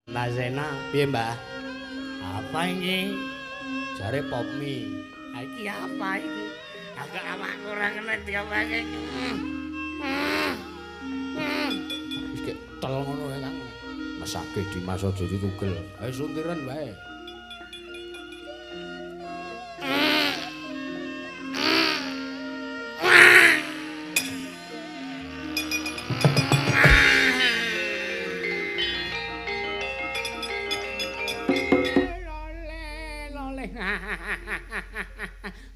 Mbah Sena, piye Mbah? Apa iki? Jare pop mie. Ha iki apa iki? Agak awakku ora kena diopake. Wis kek tel ngono ya, Kang. Mesake Dimas aja ditugel. Ayo suntiren wae.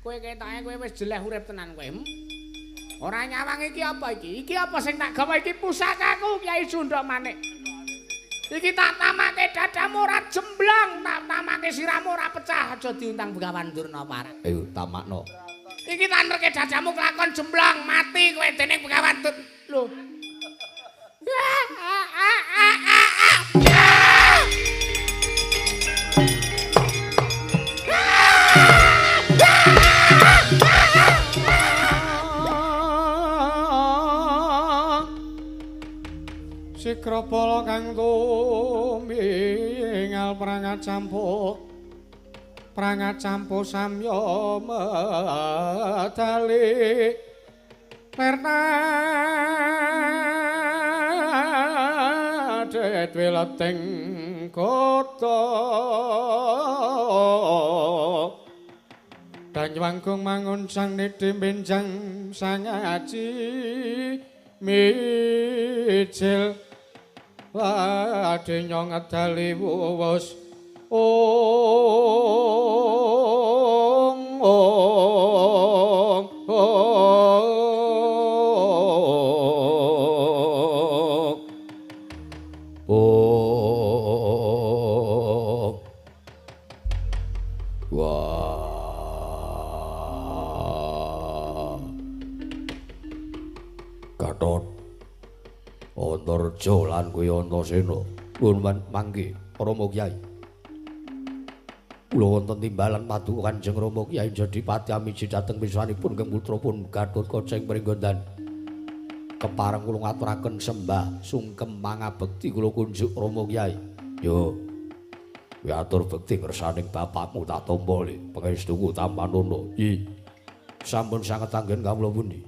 Kowe ketoke kowe wis jeleh urip tenan kowe. Ora nyawang iki apa iki? Iki apa sing tak gawa iki pusakaku Kyai Sunda Manik. Iki tak tamake dadamu ora jemblang, tak tamake sirahmu ora pecah, aja diuntang Begawan Durna parang. Ayo tamakno. Iki tak nerke dadamu kelakon jemblang, mati kowe dening Begawan Durna. Lho. Sikrapala kang tumingal prangat campuh samya medali lernadet wileting kota Danyawanggung mangun sang nidhi benjang sangaji mijil ladenya ngedali wuwus ong ong ong ong. Wah, Gatot Antarja lan kuwi Antasena nuwun mangke Rama Kyai. Kula wonten timbalan paduka Kanjeng Rama Kyai Jodipati amiji dhateng wiswanipun keng putra pun Gatotkaca ing Pringgondan. Kepareng kula ngaturaken sembah sungkem mangabekti kula kunjuk Rama Kyai. Yo. Kuwi atur bekti ngersaning bapakmu tak tampa le pangestuku tampanono. I. Sampun sanget anggen kawula pundi.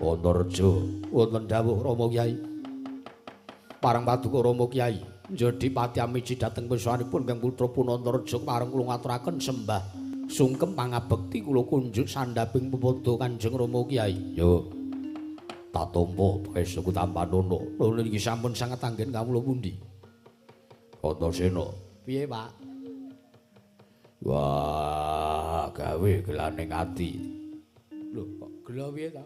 Antarja wonten dawuh Rama Kyai. Parang paduka Rama Kyai Jodipati amiji dhateng wiswanipun keng putra pun Antarja pareng kula ngaturaken sembah sungkem pangabekti kula kunjuk sandhaping pepodo Kanjeng Rama Kyai. Yo. Tak tampa pangestuku tampanono. Lho niki sampun sanget anggen kawula pundi. Antasena. Piye, Pak? Wah, gawe gelaning ati. Lho, kok gela piye ta?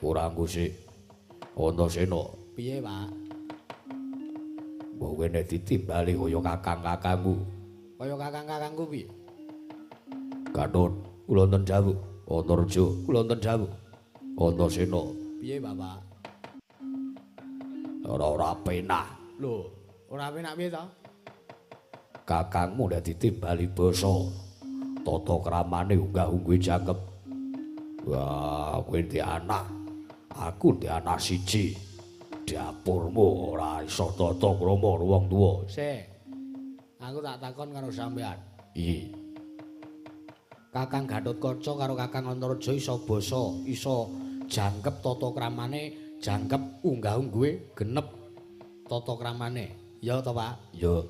Ora ngusik. Antasena. Piye, Pak? Mbok kene ditimbali kaya kakang-kakangku. Kaya kakang-kakangku piye? Gatot, kula wonten dawuh. Antarja, kula wonten dawuh. Antasena. Piye, Bapak? Ora penak. Lho, ora penak piye ta? Kakangmu nek ditimbali basa. Tata kramane unggah-ungguhe jangkep. Wah, kowe ndek anak. Aku ndek anak siji. Dapurmu ora iso tata krama wong tuwa. Sik. Aku tak takon karo sampean. Iya. Kakang Gatotkaca karo Kakang Antarja iso basa, iso jangkep tata kramane, jangkep unggah-ungguhe genep tata kramane. Ya ta, Pak? Ya.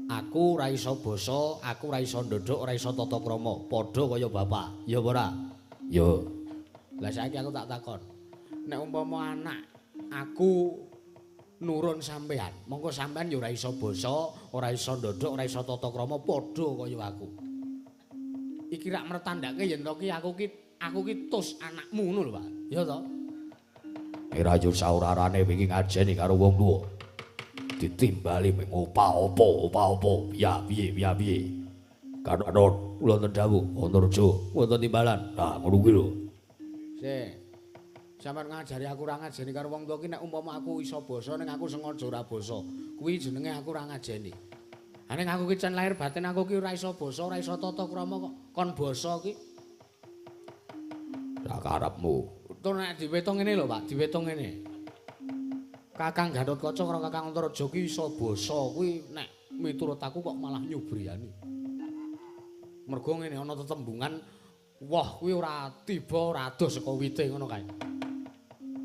Aku ora iso basa, aku ora iso ndodhok, ora iso tata krama, padha kaya bapak. Ya apa ora? Ya. Lah saiki aku tak takon. Nek umpama anak aku nurun sampean, mongko sampean ya ora iso basa, ora iso ndodhok, ora iso tata krama, padha kaya aku. Iki rak mertandake yen to ki aku ki tus anakmu ngono lho, Pak. Ya to? Ora yo saurarane wingi ngajeni karo wong tuwa. Ditimbali mung opa-opo, piye piye piye piye. Gatot, kula wonten dawuh, Antarja, wonten timbalan. Nah, ngono kuwi lho. Sik. Sampeyan ngajari aku ora ngajeni karo wong tuwa ki nek umpama aku iso basa ning aku sengaja ora basa, kuwi jenenge aku ora ngajeni. Ha ning aku ki cen lahir batin aku ki ora iso basa, ora iso tata krama kok kon basa ki. Lah karepmu. Tur nek diwetung ngene lho, Pak, diwetung ngene. Kakang Gatotkaca karo Kakang Antareja ki iso basa kuwi nek miturut aku kok malah nyubriyani. Mergo ngene ana tetembungan woh kuwi ora tiba ora adoh saka wite ngono kae.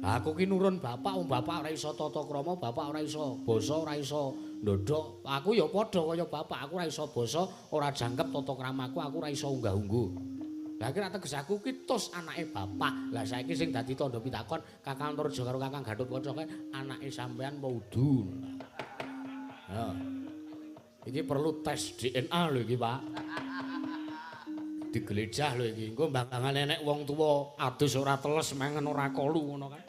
Aku ki nurun bapak, wong bapak ora iso tata krama, bapak ora iso basa, ora iso ndodhok. Aku ya padha kaya bapak, aku ora iso basa, ora jangkep tata kramaku, aku ora iso unggah-ungguh. Lah iki rak teges aku ki tus anake bapak. Lah saiki sing dadi tandha pitakon Kakang Antareja karo Kakang Gatotkaca kae anake sampean apa udu. Ha. Iki perlu tes DNA lho iki, Pak. Digelejah lho iki. Engko mbangane nek wong tuwa adus ora teles mangan ora kolu ngono kan.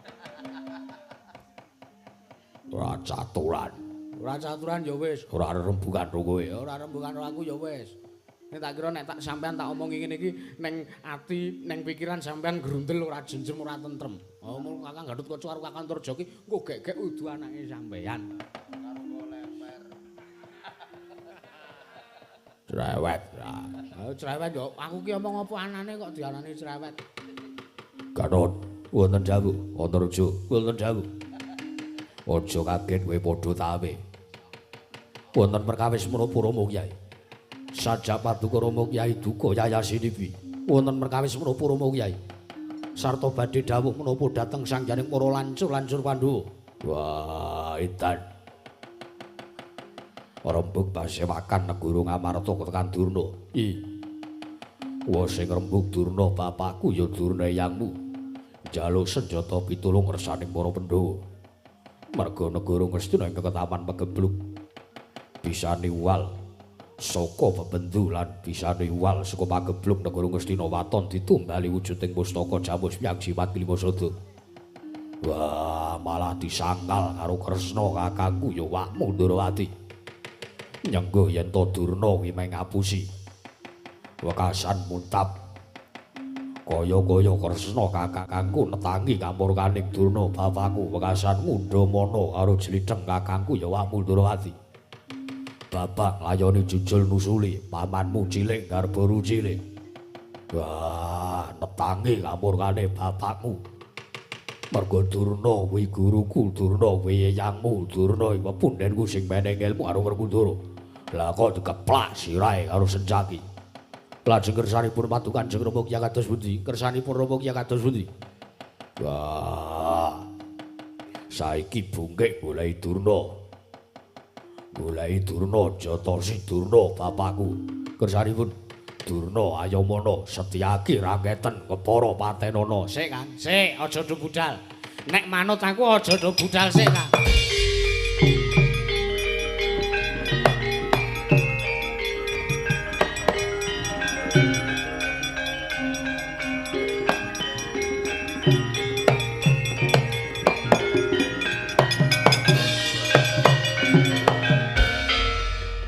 Ora caturan. Ora caturan ya wis, ora rembugan karo kowe. Ora rembugan karo aku ya wis. Nek tak kira nek tak sampean tak omongi ngene iki ning ati, ning pikiran sampean grundel ora jenjem ora tentrem. Oh, Kakang Gatotkaca karo Kakang Antareja ki engko gek-gek udu anake sampean. Cerewet. Oh, cerewet yo. Aku ki omong apa anane kok diarani cerewet. Gatot, wonten dawuh, Antareja, wonten dawuh. Aja kaget kowe padha tawe. Wonten perkawis menapa Rama Kyai? Sajak paduka Rama Kyai duka yayasinipi. Wonten perkawis menapa Rama Kyai? Sarta badhe dawuh menapa dhateng sangganing para lancur-lancur Pandhawa. Wah, edan. Rembug pasewakan negara Ngamarta tekan Durna. I. Wa sing rembug Durna bapakku ya Durna eyangmu. Njaluk senjata pitulung ngersaning para Pandhawa. Merga negara Ngastina ing ketaman pegebluk. Bisane wal saka bebendu lan bisane wal saka pagebluk negara Ngastina waton ditumbali wujuding pustaka Jamus Hyang Jimat Klimasada. Wah, malah disangkal karo Kresna kakangku ya wakmu Ndrawati. Nyengguh yen to Durna kuwi meh ngapusi. Wekasan muntap. Kaya-kaya Kresna kakangku netangi kamurkaning Durna bapakku wekasan ngundhamana karo jlitheng kakangku ya wakmu Ndrawati. Bapak nglayoni jujul nusuli pamanmu cilik Garbaru cilik. Wah, netangi kamurkane bapakmu. Merga Durna kuwi guruku, Durna kuwi eyangmu, Durna iku pundhenku sing meneng ilmu karo Werkudara. Lah kok dikeplak sirahe karo Sencaki. Lajeng kersanipun padu Kanjeng Rama Kyai kados pundi? Kersanipun Rama Kyai kados pundi? Wah. Saiki bungkek goleki Durna. Goleki Durna jatosi Durna bapakku. Kersanipun Durna ayamana Setyaki rangketen kepara patenana. Sik Kang, sik aja do budal. Nek manut aku aja do budal sik Kang.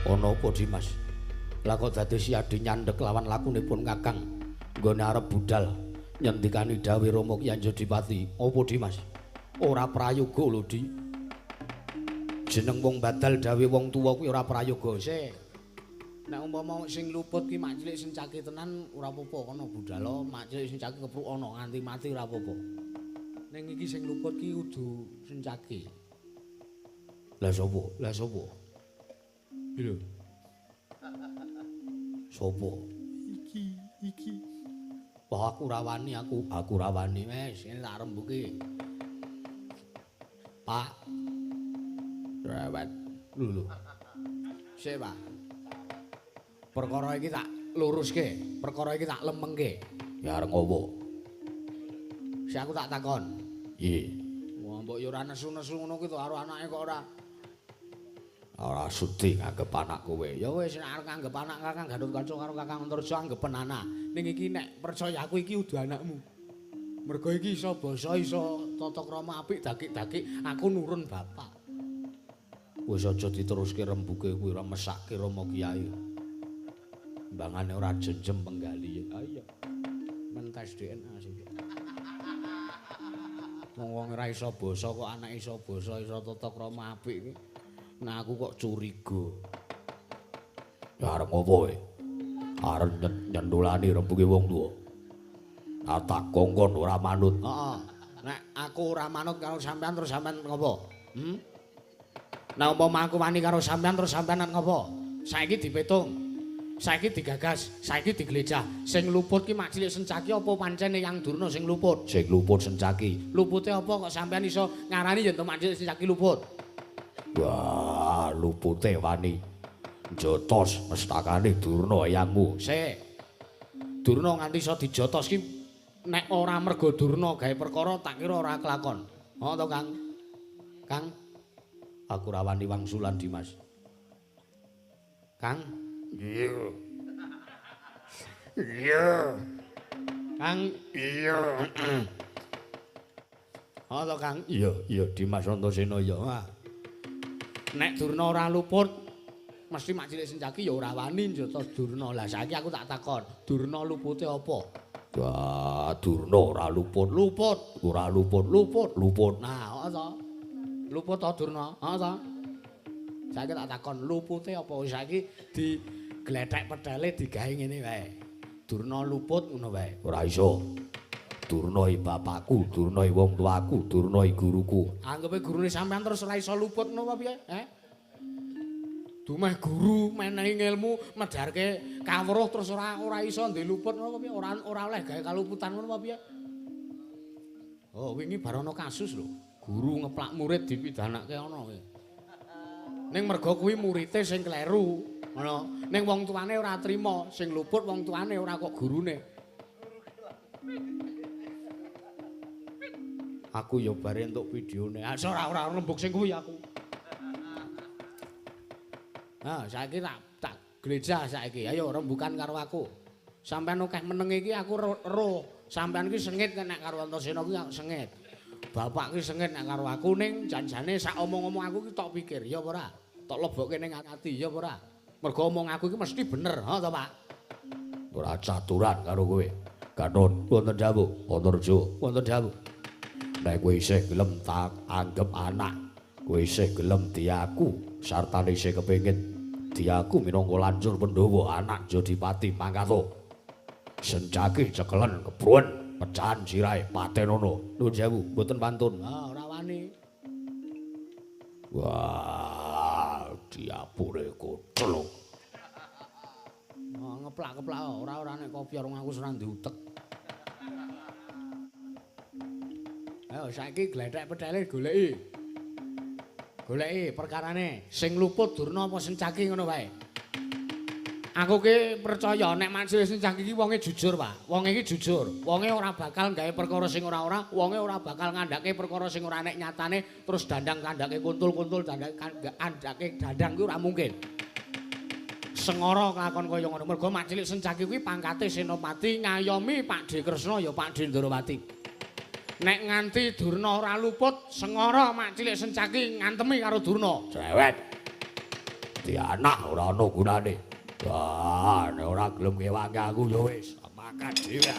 Ana apa Dimas? Lah kok dadi siadi nyandhek lawan lakunipun Kakang nggone arep budal nyendikani dawuh Rama Kyai Jodipati. Apa Dimas? Ora prayoga lho Di. Jeneng wong badal dawuh wong tuwa kuwi ora prayoga. Sik. Nek umpama sing luput ki mak cilik Sencaki tenan ora apa-apa kono budal, mak cilik Sencaki kepruk ana nganti mati ora apa-apa. Ning iki sing luput ki kudu Sencaki. Lah sapa? Lah sapa? Lho. Sopo? Iki, iki. Wah, aku ora wani aku ora wani wis, ngene tak rembuke. Pak. Rewet. Lho lho. Sik, Pak. Perkara iki tak luruske, perkara iki tak lemengke. Ya arep ngopo? Sik aku tak takon. Iya. Wah, mbok ya ora nesu-nesu ngono kuwi to karo anake kok ora. Ora sudi nganggep anak kowe. Ya wis nek arep nganggep anak Kakang Gatotkaca karo Kakang Antareja anggepen anak. Ning iki nek percaya aku iki udu anakmu. Mergo iki iso basa, iso tata krama apik dakik-dakik, aku nurun bapak. Wis aja diteruske rembuke kuwi ora mesake Rama Kyai. Mbangane ora jenjem penggali. Ah iya. Mentes DNA sih. Wong-wong ora iso basa kok anake iso basa, iso tata krama apik iki. Nah aku kok curiga. Ya arep ngopo kowe? Arep nyendulani rembuke wong tuwa. Ah tak kongkon ora manut. Heeh. Nek aku ora manut karo sampean terus sampean ngopo? Nah umpama aku wani karo sampean terus sampean ngopo? Saiki dipetung. Saiki digagas, saiki diglejah. Sing luput ki Mak Cilik Sencaki apa pancen Eyang Durna sing luput? Sing luput Sencaki. Lupute apa kok sampean iso ngarani yen to Mak Cilik Sencaki luput? Wah, lupute wani njotos mestakane Durna eyangmu. Sik. Durna nganti iso dijotos ki nek ora mergo Durna gawe perkara tak kira ora kelakon. Oh to, Kang? Kang, aku ora wani wangsulan Dimas. Kang? Iya. Iya. Kang? Iya. Oh to, Kang? Iya, iya Dimas Antasena ya. Nek Durna ora luput mesti Mak Cilik Sencaki ya ora wani njotos Durna. Lah saiki aku tak takon, Durna lupute apa? Wah, Durna ora luput. Luput, ora luput, luput, luput. Nah, kok to? Luput to Durna? Heeh to? Saiki tak takon, lupute apa? Saiki diglethek petele digawe ngene wae. Durna luput ngono wae. Ora iso. Durna iki bapakku, Durna iki wong tuaku, Durna iki guruku. Anggepe gurune sampean terus ora iso luput ngono apa piye? Heh? Dumeh guru menehi ngelmu medharke kawruh terus ora iso ndek luput ngono apa piye? Ora oleh gawe kaluputan ngono apa piye? Oh, wingi bar ana kasus lho. Guru ngeplak murid dipidanake ana kuwi. Ning mergo kuwi murite sing kleru, ngono. Ning wong tuane ora trima, sing luput wong tuane ora kok gurune. Aku ya bare entuk videone. Ah ora rembug sing kuwi aku. Nah, saiki tak glejah saiki. Ayo rembukan karo aku. Sampeyan akeh meneng iki aku ero. Sampeyan iki sengit nek karo Antasena kuwi sengit. Bapak ki sengit nek karo aku ning janjane sak omong-omong aku ki tok pikir, ya apa ora? Tok lebokke ning ati, ya apa ora? Mergo omong aku iki mesti bener, ha to, Pak? Ora caturan karo kowe. Gatot, wonten dawuh, Antarja, wonten dawuh. Nek kowe isih gelem tak anggep anak, kowe isih gelem diaku, sartane isih kepengin diaku minangka lancur Pandhawa anak Jodipati mangkato. Sencaki cekelen kebruwen pecahan sirahe patenono. Nuwun sewu, mboten pantun. Ah, ora wani. Wah, diapure koclok. Oh, ngeplak-keplak ora nek kopi ora aku ora ndek utek. Ayo saiki glethek petele goleki. Goleki perkarane sing luput Durna apa Sencaki ngono wae. Aku ki percaya nek Mak Cilik Sencaki iki wonge jujur, Pak. Wonge iki jujur. Wonge ora bakal gawe perkara sing ora-ora, wonge ora bakal ngandhake perkara sing ora nek nyatane terus dandang kandhake kuntul-kuntul dandang kandhake dandang kuwi ora mungkin. Sengara kelakon kaya ngono. Mergo Mak Cilik Sencaki kuwi pangkate senopati ngayomi Pakdhe Kresna ya Pakdhe Ndorowati. Nek nganti Durna ora luput, sengara Mak Cilik Sencaki ngantemi karo Durna. Cewek. Dianak ora ana gunane. Wah, nek ora gelem ngewangi aku ya wis, makan dhewe.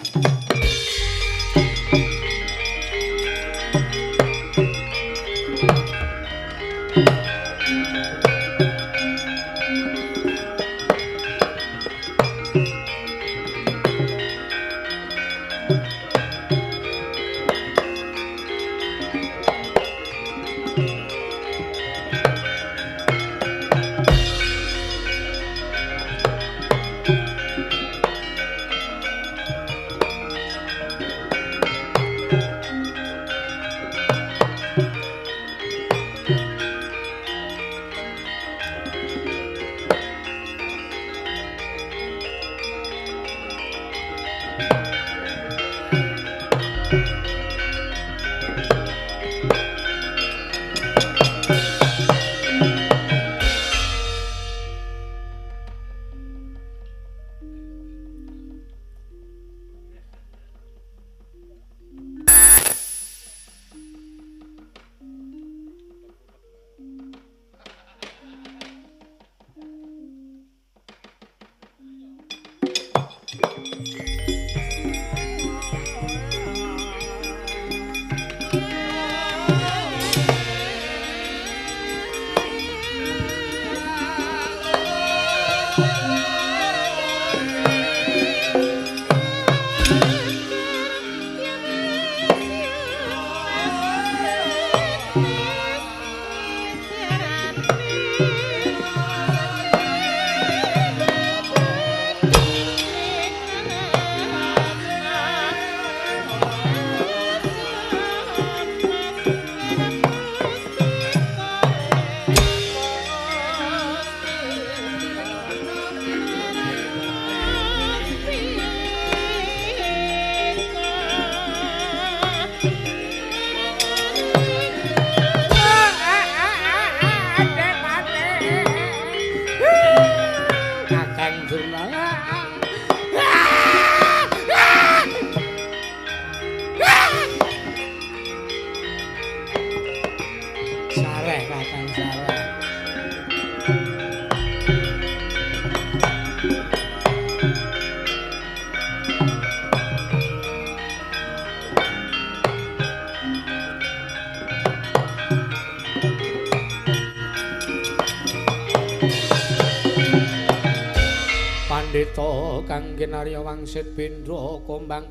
Pendeta kang kinarya wangsit Bendra Kombang.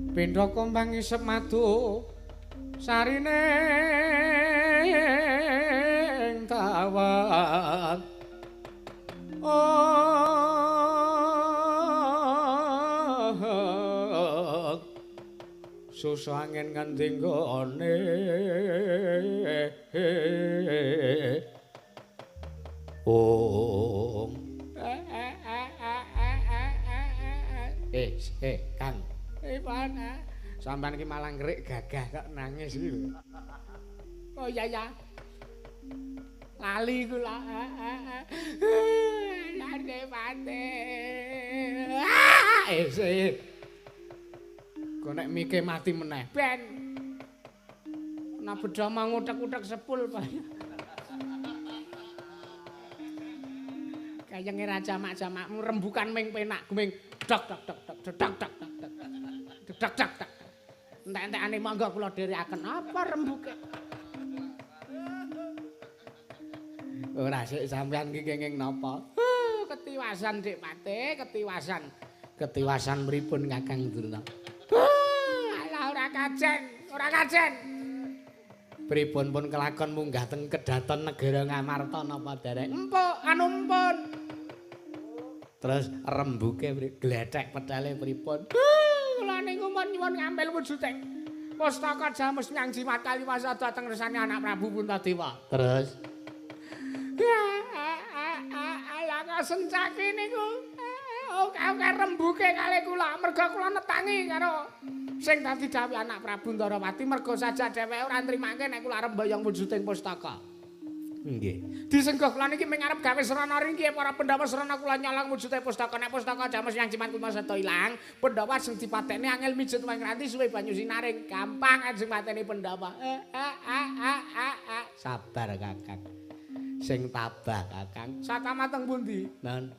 Bendra Kombang isep madu sarine ing tawang. Oh, susu angin ngendi nggone. Oh. Kang. Pana. Sampeyan iki malah ngrik gagah kok nangis iki lho. Oh iya ya. Lali kula. Lane pate. Kok nek mike mati meneh. Ben. Ana bedha mangutek-utek sepul, Pak. Kayenge ra jamak-jamakmu rembukan ming penak guming dok dok dok dok dok dok dok dok dok dok. Entek-entekane monggo kula dherekaken apa rembuke. Ora sik sampean iki kenging napa? Ketiwasan Dik Pate, ketiwasan. Ketiwasan pripun Kakang Durna? Alah ora kajen, ora kajen. Pripun pun kelakon munggah teng kedaton negara Ngamarta napa dereng? Empuk, anu empun. Terus rembuke glethek pedale pripun? Kula niku mun nyuwun ngambil wujuding pustaka jamus nyang jimat kaliwasa dhateng resane anak Prabu Puntadewa. Terus alah kok sencaki niku oke rembuke kalih kula merga kula netangi karo sing dadi dawuh anak Prabu Ndarawati merga saja dheweke ora nrimake nek kula arep mboyong wujuding pustaka. Nggih. Disenggah kula niki ming arep gawe srana ringki para Pandhawa srana kula nyolong wujude pustaka. Nek pustaka jamus yang jimat kula ilang, Pandhawa sing dipatekne angel mijet wong nganti suwe banyu sinaring. Gampang ajeng mateni Pandhawa. Sabar Kakang. Sing tabah Kakang. Satama teng pundi? Non.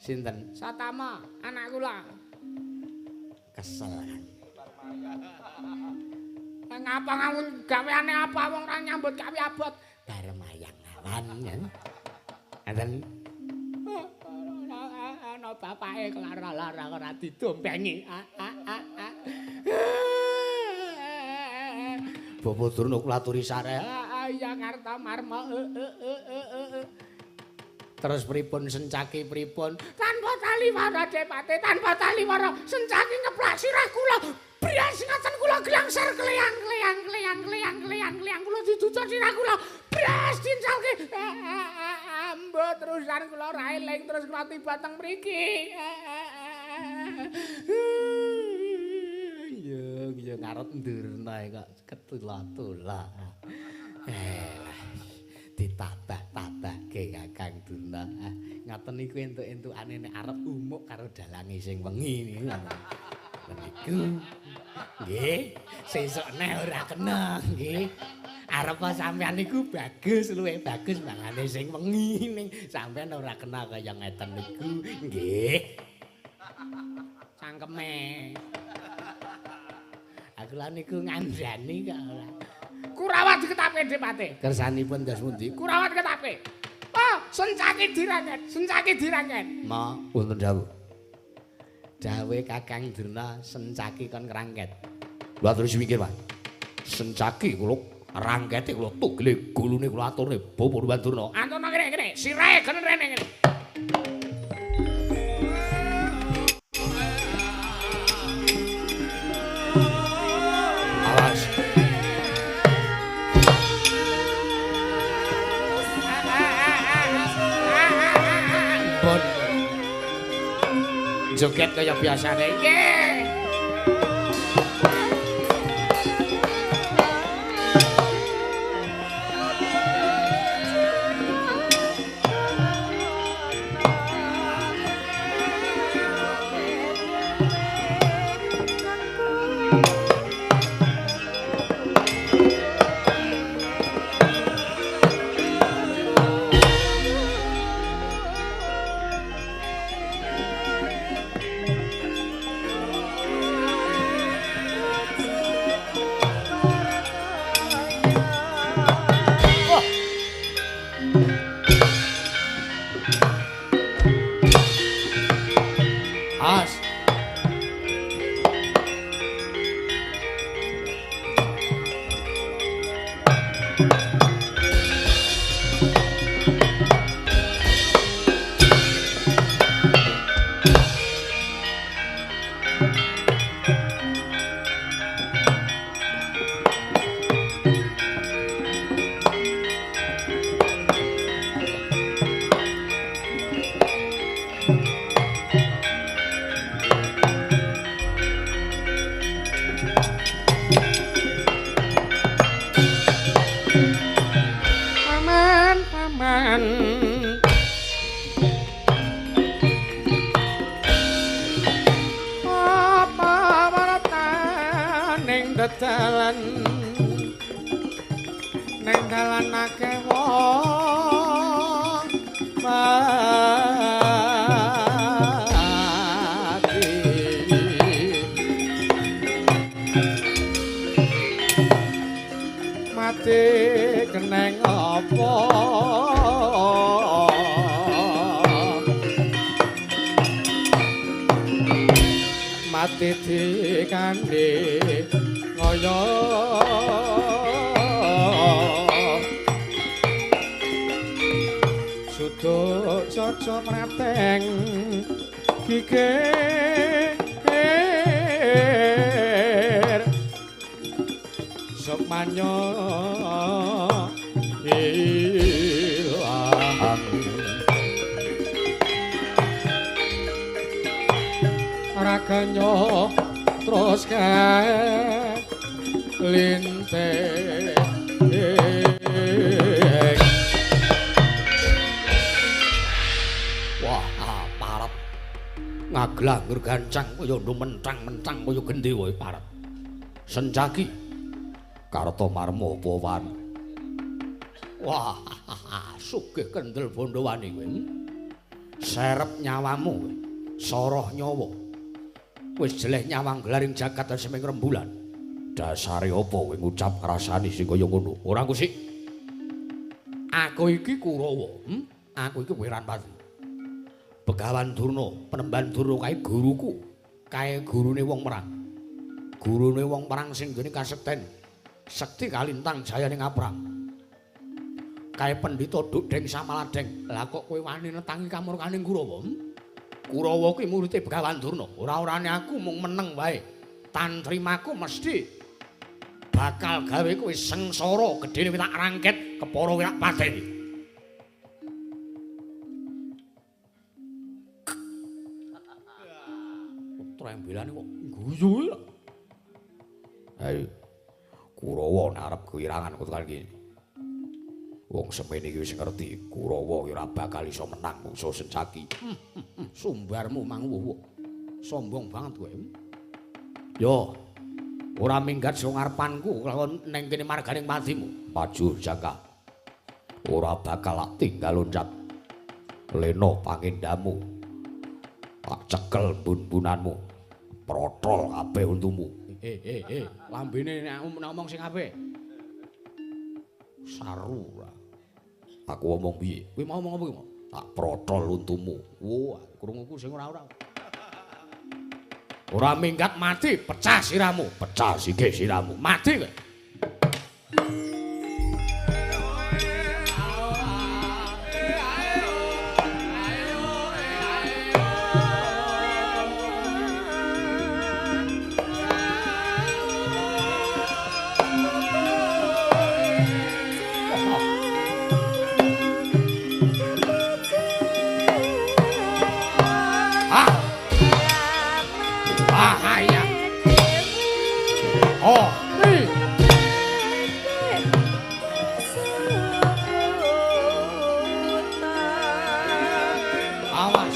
Sinten? Satama, anak kula. Kesel kan. Ngapa ngawun gaweane apa wong ora nyambut gawe abot. Barmayang awan ya. Enten ana bapake kelara-lara ora didompengi. Bapak Durna kula aturi sareh. Iya Kartamarma. Terus pripun sencaki pripun? Tanpa taliwara Depate, tanpa taliwara sencaki ngeplak sirah kula. Brias ngaten kula glangsar kleyang kleyang kleyang kleyang kleyang kleyang kula diducuk sirah kula. Brias dincalke. Ambo terusan kula ora eling terus kula tiba teng mriki. Yo yo ngarep ndurna kok ketula-tula. Ditabah-tabahke Kakang Durna. Ngaten niku entuk-entukane nek arep umuk karo dalange sing wengi niku. Niku. Nggih, sesuk neh ora kena nggih. Arep sampean niku bagus, luwih bagus mangane sing wengi ning sampean ora kena kaya ngeten niku. Nggih. Cangkeme. Aku lha niku ngandani kok ora. Kurawa diketape Depate. Kersanipun dos pundi? Kurawa diketape. Oh, sencaki dirangket, sencaki dirangket. Ma, wonten dawuh. Dawuhe Kakang Durna sencaki kon ngrangket. Kula terus mikir, Pak. Sencaki kula rangkete kula tugele gulune kula aturne Bapak Durna. Antono kene kene, sirahe gen rene kene. Awas. Joget kaya biasane. Nggih. dalan. Apa wartaning dalan? Neng dalan akeh wong mati. Mati keneng apa? Mati dikandhe ngoyo. Suduk caca prateng gigir sukmanyo ilang. Raganya terus kae lintih. Wah, parep ngaglah nggancang kaya mentang-mentang kaya gendhewa parep. Sencaki Kartomarma apa wan? Wah, sugih kendel bondowani kowe. Serep nyawamu kowe, soroh nyawa. Wis jeleh nyawang gelaring jagat seming rembulan. Dasare apa kowe ngucap ngrasani sing kaya ngono? Ora kusik. Aku iki Kurawa, Aku iki Wiranpati. Begawan Durna, Penemban Durna kae guruku. Kae gurune wong perang. Gurune wong perang sing nggone kasekten. Sekti kalintang jayane ngaprang. Kae pendhita Dukdeng Samaladeng. Lah kok kowe wani netangi kamurkaning Kurawa? Kurawa kuwi murite Begawan Durna. Ora-orane aku mung meneng wae. Tantrimaku mesti bakal gawe kowe sengsara, gedene kowe tak rangket, kepara kowe tak pateni. Trembelane kok guyu lho. Ayo. Kurawa arep kewirangan kutukan iki. Wong semene iki wis ngerti Kurawa ora bakal iso menang mungsuh Sencaki. Sumbarmu mangwuh. Sombong banget kowe. Yo. Ora minggat sing ngarepanku lakon neng kene marganing patimu. Maju Jaka. Ora bakal tak tinggal loncat. Leno pangendamu. Tak cekel bun-bunanmu. Protol kabeh untumu. Lambene nek ngomong sing apik. Saru ora. Aku omong piye? Kowe mau omong apa kowe? Tak protol untumu. Wah, krunguku sing ora-ora. Ora minggat mati, pecah siramu, pecah sikih siramu. Mati kowe. Awas.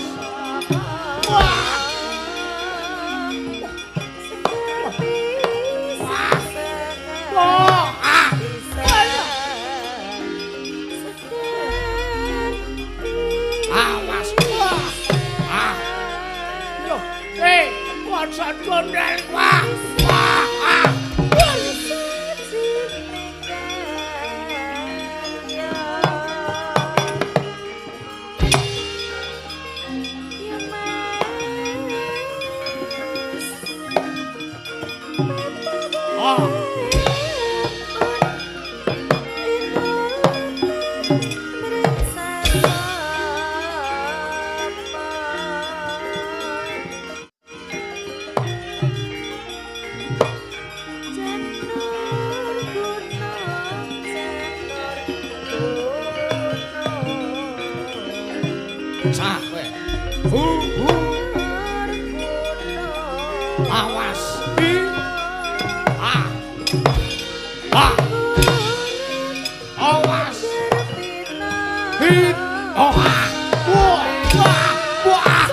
Oh. Wah. Wah. Wah. Wah.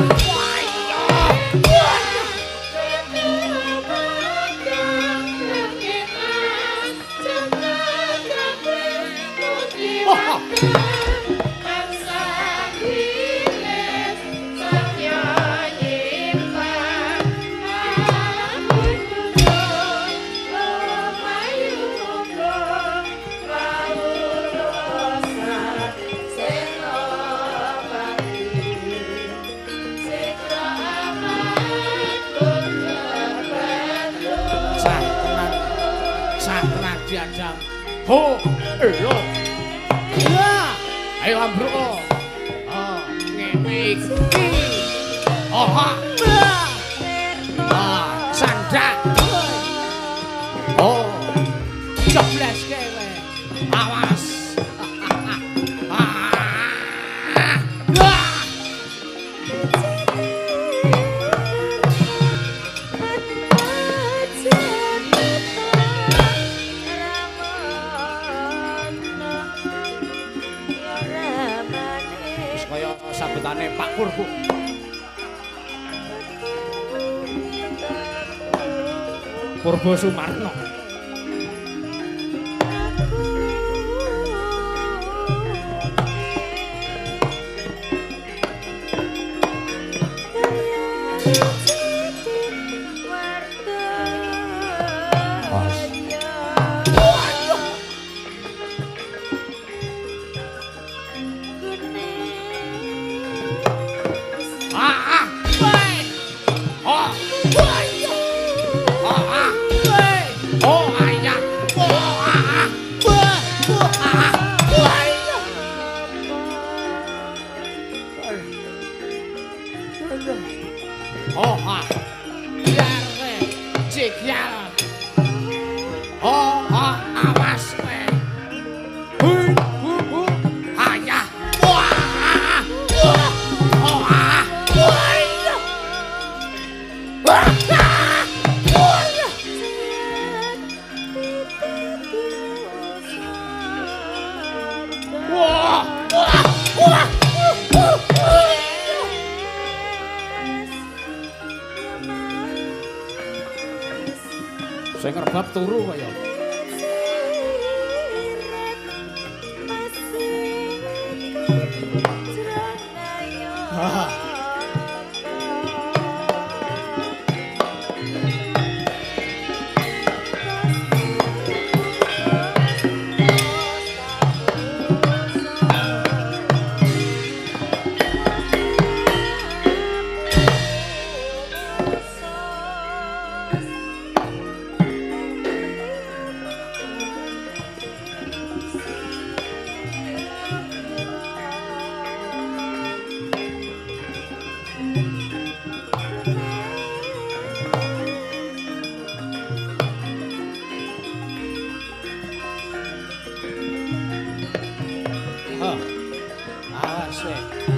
Ho, elo. Ya, ayo ambruk. Oh, ngene iki. Oh, ha. Ah, sandak. Oh. Coblos kowe. Awas. Sabetane Pak Purbo. Purbo Sumarno. Sing ngerbab turu kaya.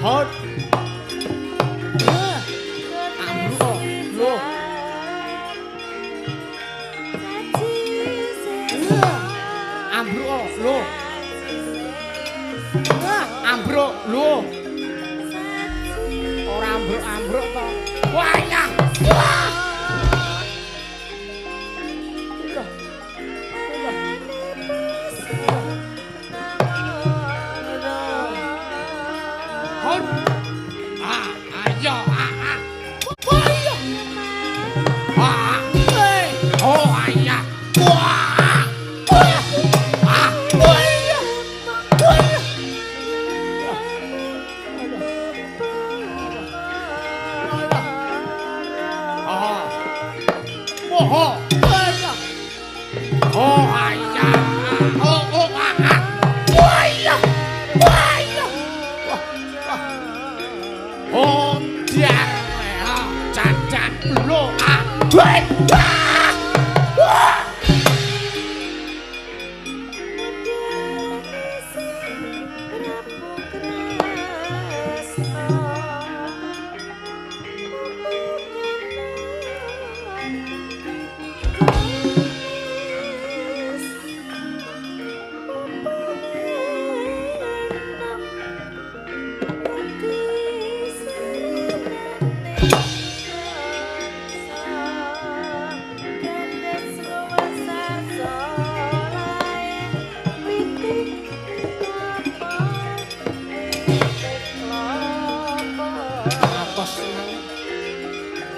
Hot. Ambruk lho. Ambruk lho. Ambruk lho. Ora ambruk-ambruk to. Wah ya. Wah.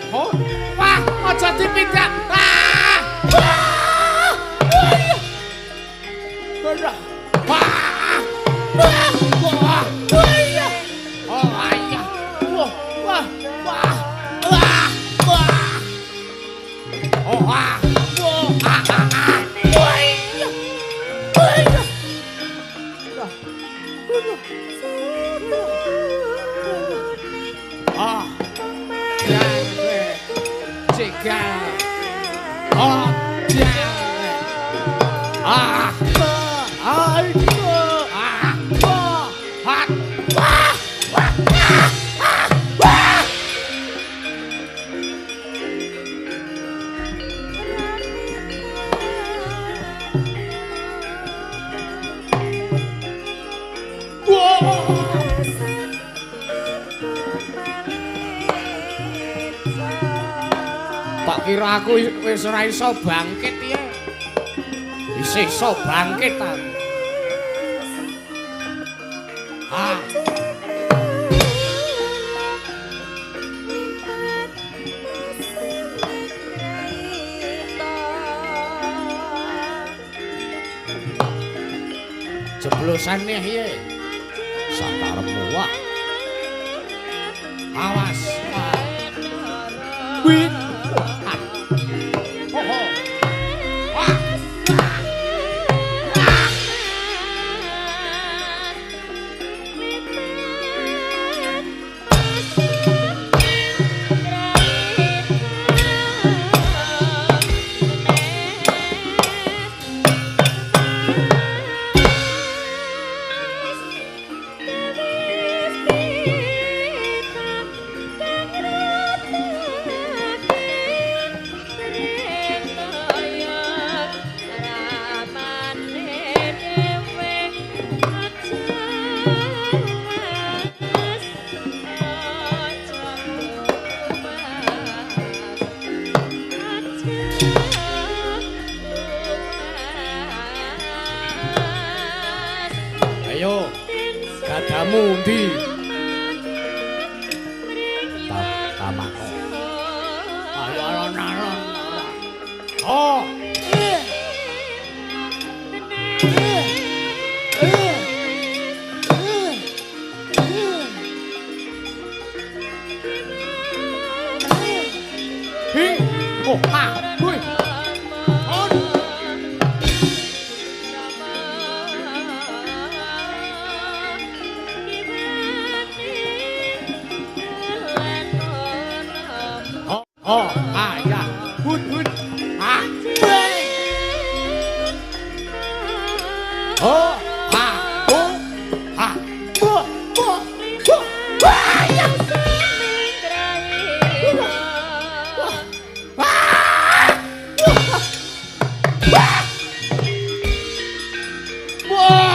Oh, wah, aja dipindah. Ah! Wah! Wah! Wah! Wah! Oh, iya. Wah, wah, wah. Wah, wah. Oh, wah. Wah, ah, ah, ah. Wah, iya. Wah, iya. Ah. Oh, ah, ah, ah, ah, wah, wah, ah, wah. Tak kira aku wis ora iso bangkit ya. Isih iso bangkit aku. Ah. Jeblosane piye? Sakarepmu wah. Awas. Wih. Ayo, gadamu ndi? Tamako. Ayo alon-alon. Oh. Hi. Oh, ah, hui. Oh, ah, ya. Hut, hut. Ah. Oh, ah, oh, ah. Oh, oh, oh. Ah, ya. Ah. Wah. Wah.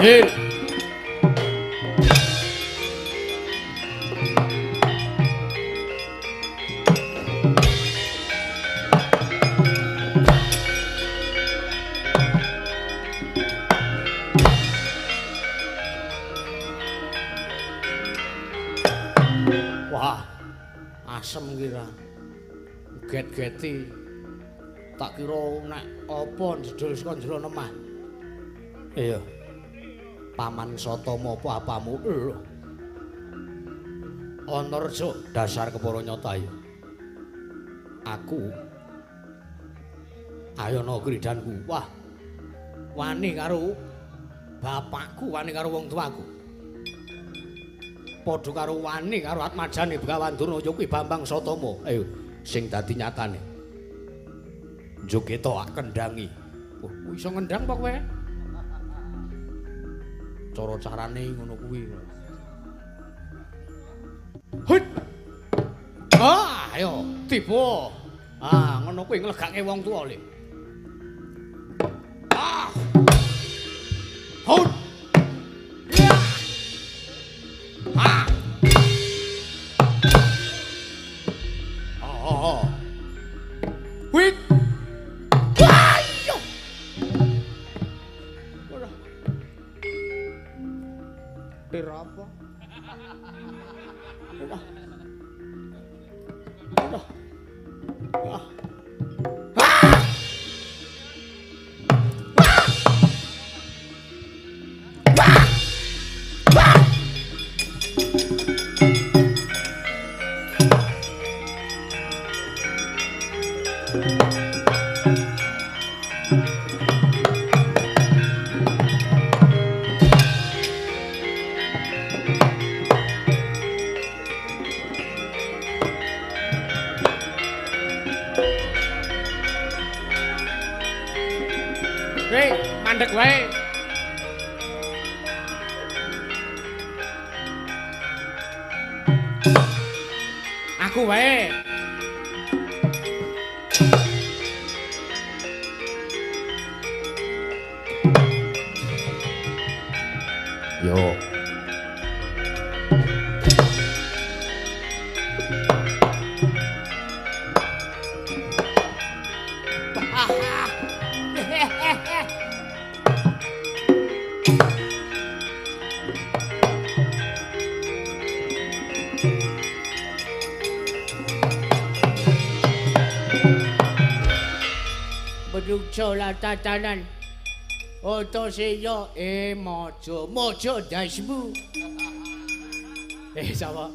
Hey. Wah, asem kira. Get-geti. Tak kira nek apa jedul saka jero lemah. Iya. Paman Satama apa apamu? Antarja dasar kepara nyata ya. Aku ayono kridanku. Wah. Wani karo bapakku, wani karo wong tuaku. Padha karo wani karo atmajane Begawan Durna ya kuwi Bambang Satama. Ayo sing dadi nyatane. Njogeta ak kendhangi. Oh, iso ngendhang apa kowe? Cara-carane ngono kuwi. Hut. Ah, ayo tiba. Ah, ngono kuwi nglegake wong tuwa le. Ah. Hut. Ya. Ah. Oh. Wit. Ayo. Ora. Tir apa? Ora. Ora. Ah. Ah. Ah. Ah. Hei, mandek wae. Aku wae. Yo. Beduksa tatanan. Antasena maja, maja ndasmu. Sapa?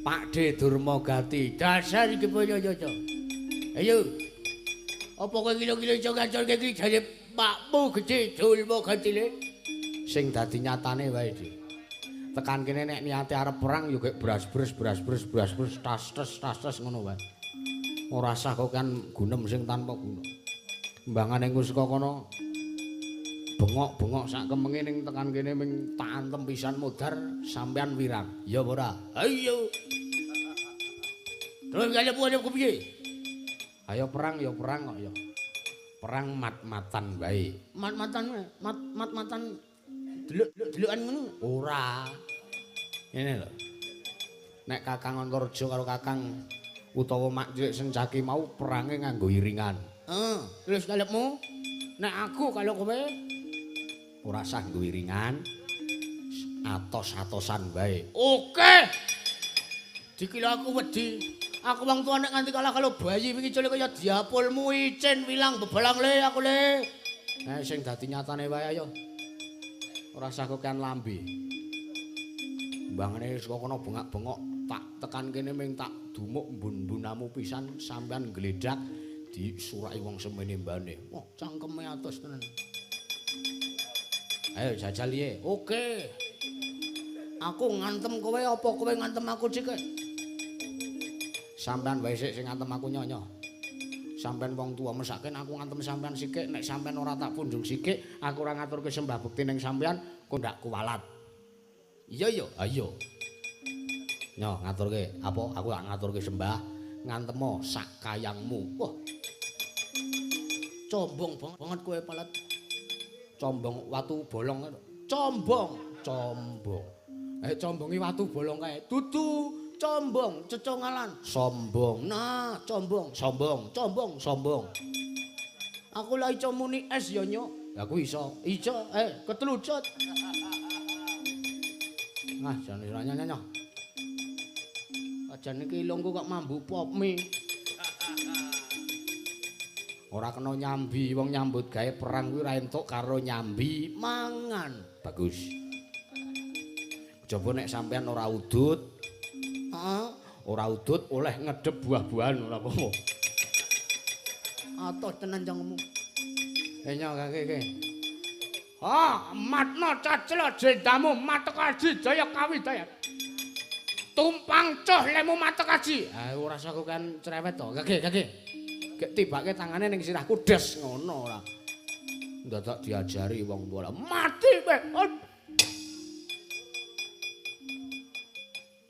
Pakde Durmagati. Dasar iki boyo-yoyo. Ayo. Apa kowe kira-kira iso ngancurke iki jare pakmu gedhe Durmagati le? Sing dadi nyatane wae, Dik. Tekan kene nek niate arep perang ya gek bras-bres bras-bres bras-bres tas-tas tas-tas ngono wae. Ora sah kok kan gunem sing tanpa guna. Mbangane engko saka kono bengok-bengok sak kemenge ning tekan kene ming tak antem pisan modar sampean wirang. Ya apa ora? Ayo. Terus kaya kepiye? Ayo perang ya perang kok ya. Perang mat-matan wae. Mat-matan mat-matan delok-delokan ngono? Ora. Ngene lho. Nek Kakang Antareja karo Kakang utawa Mak Cilik Sencaki mau perange nganggo iringan. Heeh, terus kalepmu? Nek aku kalau kowe ora sah nggo iringan, atos-atosan wae. Oke. Dikira aku wedi. Aku wong tuwa nek nganti kalah kalau bayi wingi cilik kaya diapulmu icin wilang bebalang le aku le. Sing dadi nyatane wae ayo. Ora sah kokean lambe. Mbangane saka kono bengak-bengok tak tekan kene ming tak dumuk mbun-mbunamu pisan sampean gledak disuraki wong semene mbane. Wah, cangkeme atos tenan. Ayo jajal piye? Oke. Aku ngantem kowe apa kowe ngantem aku cik? Sampean wae sik sing ngantem aku nyonya. Sampean wong tuwa mesake aku ngantem sampean sikik, nek sampean ora tak punjung sikik, aku ora ngaturke sembah bekti ning sampean, kok ndak kuwalat. Iya ya, ayo. Nyo ngaturke, apa aku tak ngaturke sembah ngantemo sak kayangmu. Wah. Combong banget kowe palet. Combong watu bolong. Combong, combong. Combongi watu bolong kae. Dudu combong cecongalan. Sombong. Nah, combong, sombong, combong, sombong. Aku lah iso muni es ya, Nyok. Lah aku iso. Iso, ketelucut. Ah, jane ora nyanyi. Ajane iki ilungku kok mambu pop mie. Ora kena nyambi, wong nyambut gawe perang kuwi ora entuk karo nyambi mangan. Bagus. Coba nek sampean ora udut, heeh, ora udut oleh ngedep buah-buahan ora apa-apa. Atoh tenan cangkemmu. Nyok kake iki. Ah, matna cacela jendamu Matekaji Jaya Kawidaya. Tumpang coh lemu Matekaji. Ah, ora usah kok kan cerewet to. Kake, kake. Gek tibake tangane ning sirahku des ngono ora. Dadak diajari wong tuwa. Mati kowe.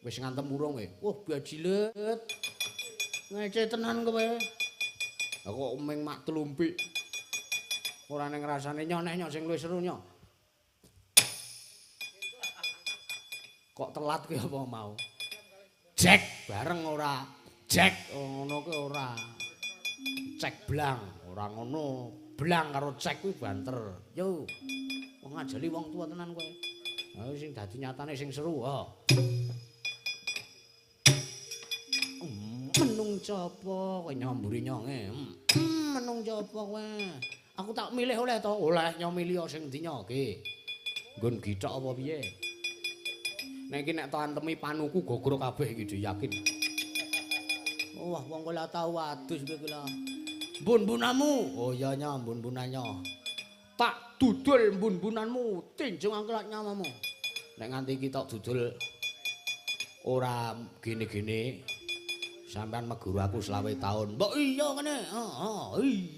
Wis ngantem urung e? Wah, bajilet. Ngece tenan kowe. Lah kok ming mak tlumpik. Ora ning rasane nyoneh nyo sing luwih seru nyo. Kok telat kuwi apa mau? Jack bareng ora? Jack ngono kuwi ora. Cek blang ora ngono. Blang karo cek kuwi banter. Yo. Wong ngajali wong tuwa tenan kowe. Ayo sing dadi nyatane sing seru, ha. Menung copo kowe nyamburi nyonge. Menung copo kowe. Aku tak milih oleh to? Oleh nyo milih sing ndi nyo ki. Nggon githok apa piye? Nek iki nek tak antemi panuku gogro kabeh iki yakin. Wah, wong kowe tau adus kowe iki lho. Mbun-mbunamu. Oh iya nyo, mbun-mbunan nyo. Tak dudul mbun-mbunanmu, tinjung angklak nyawamu. Nek nganti iki tok dudul ora gene-gene sampean meguru aku 25 taun. Mbok iya kene. Heeh,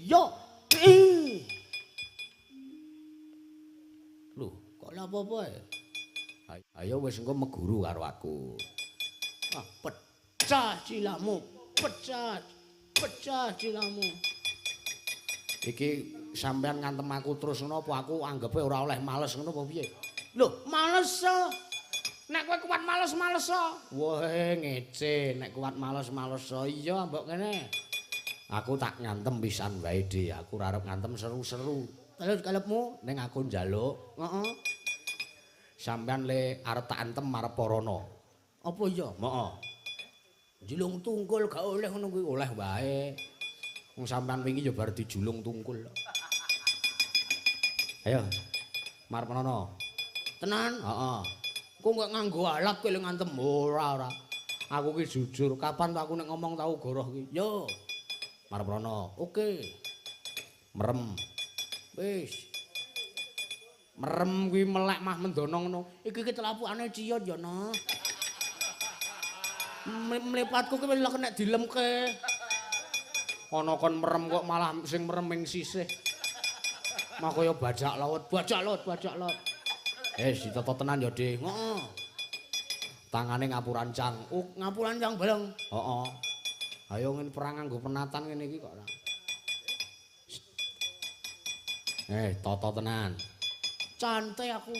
iya. Lho, kok lha apa-apa e? Ayo wis engko meguru karo aku. Ah, pecah cilamu, pecah, pecah cilamu. Iki sampean ngantem aku terus ngono apa aku anggepe ora oleh males ngono apa piye? Lho, males e. Nek kowe kuat males-males e. Wah, ngece, nek kuat males-males e. Iya, mbok ngene. Aku tak ngantem pisan wae, Dik. Aku ora arep ngantem seru-seru. Terus kalepmu ning aku njaluk. Heeh. Sampean le arep tak antem marep parana. Apa iya? Heeh. Julung tungkul gak oleh ngono kuwi, oleh wae. Wong sampean wingi ya bar dijulung tungkul. Ayo. Marep ana. Tenan? Heeh. Kok gak nganggo alat kowe le ngantem? Ora, ora. Aku ki jujur, kapan aku nek ngomong tau goroh ki? Yo. Marep ana. Oke. Merem. Wis. Merem kuwi melek mah mendono ngono. Iki ki telapukane ciyot ya, no. Mlipatku ki wis lek nek dilemke. Ana kon merem kok malah sing merem ing sisih. Mah kaya bajak laut, bajak laut, bajak laut. Eh, ditata tenan ya, Dik. Heeh. Tangane ngapurancang. Oh, ngapurancang bareng. Heeh. Ayo ngene perang nganggo penatan ngene iki kok ora. Eh, tata tenan. Cantik aku.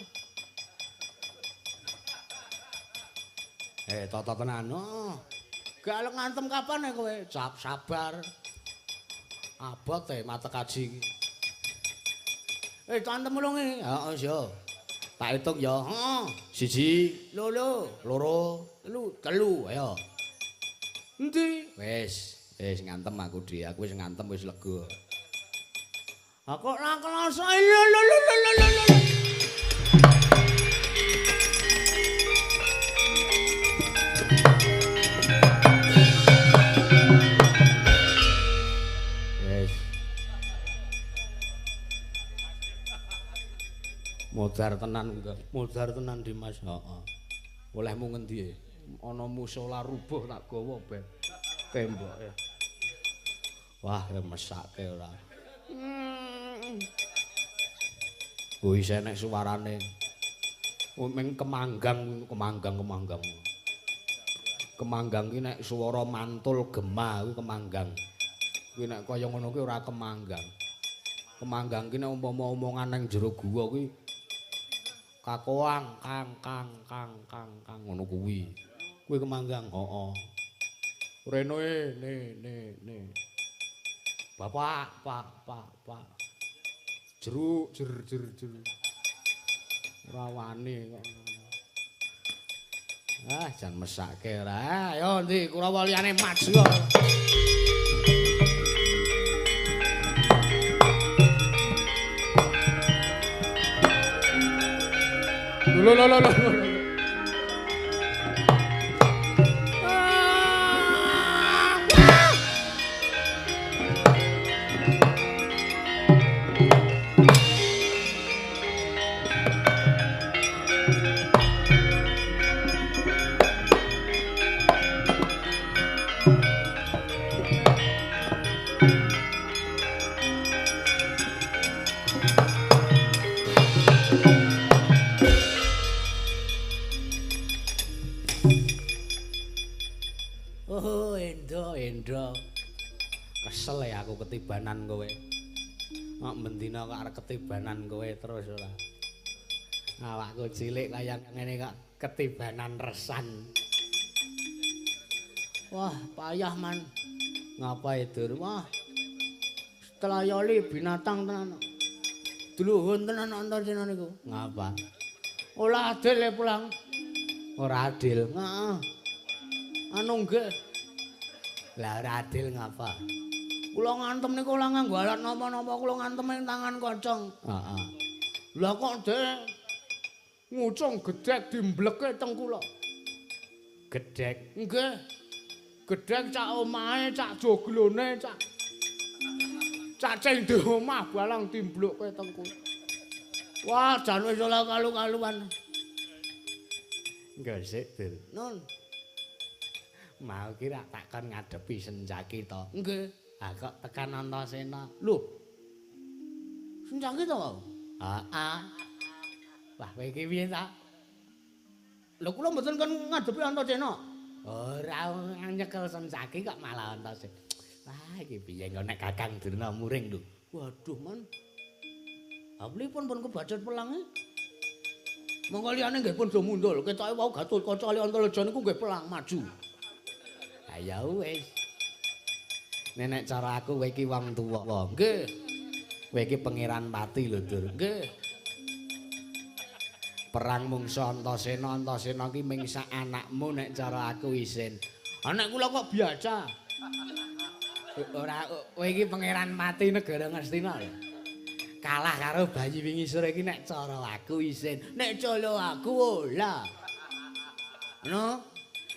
Eh, tata tenan. Oh. Gak ngantem kapan kowe? Cap sabar. Abot e mate kaji iki. Eh, antem mulunge. Heeh, yo. Tak hitung ya. Heeh. 1, 2, 3, 3, ayo. Endi? Wis, wis ngantem aku, Dik. Aku wis ngantem wis lega. Aku ora kerasa. Lho lho lho lho lho. Wis. Modar tenan enggak? Modar tenan Dimas. Heeh. Olehmu ngendi e? Ana musala rubuh tak gawa ben temboke. Wah, ya mesake ora. Kuwi isih enek suarane. Ming kemanggang, kemanggang, kemanggang. Kemanggang ki nek swara mantul gema kuwi kemanggang. Kuwi nek kaya ngono kuwi ora kemanggang. Kemanggang ki nek umpama omongan nang jero guwa kuwi kakoang kang kang kang kang kang ngono kuwi. Kuwi kemanggang, heeh. Reno e ne ne ne. Bapak, pak, pak, pak. Jeruk, jer jer jer. Ora wani kok. Ah, jan mesake ora. Ayo ndi Kurawa liyane maju. Lho lho lho lho. ketibanan kowe. Kok bendina kok arep ketibanan kowe terus ora. Awakku cilik kaya ngene kok ketibanan resan. Wah, payah man. Ngapa Dur? Wah. Setelayoli binatang tenan. Dluhun tenan Antasena niku. Ngapa? Ora adil le pulang. Ora adil. Heeh. Anu nggih. Lah ora adil ngapa? Kula ngantem niku ora nganggo alat napa-napa, kula ngantem ing tangan kocong. Heeh. Lah kok dhek ngucung gedhek dimbleke teng kula. Gedhek? Nggih. Gedhek cak omahe, cak joglone, cak cacing di omah balang dimblukke teng kula. Wah, jan wis ora kalu-kaluan. Nggih sik, Dur. Nun. Mau ki rak tak kon ngadepi Sencaki to. Nggih. Ha kok tekan Antasena. Lho. Sencaki to kok? Heeh. Wah, kowe iki piye ta? Lho kula mboten kon ngadepi Antasena. Ora nyekel Sencaki kok malah Antasena. Wah, iki piye engko nek Kakang Durna muring lho. Waduh, Man. Ha pripun pun kebacut pelange? Monggo liyane nggih pun do mundul. Ketoke wau Gatotkaca ali Antareja niku nggih pelang maju. Ha ya wis. Nek cara aku kowe iki wong tuwa. Nggih. Kowe iki Pangeran Pati lho, Dur. Nggih. Perang mungsa Antasena, Antasena iki ming sak anakmu nek cara aku isin. Ha nek kula kok biasa. Ora kowe iki Pangeran Pati negara Ngastina lho. Kalah karo bayi wingi sore iki nek cara aku isin. Nek cara aku ora. Ngono.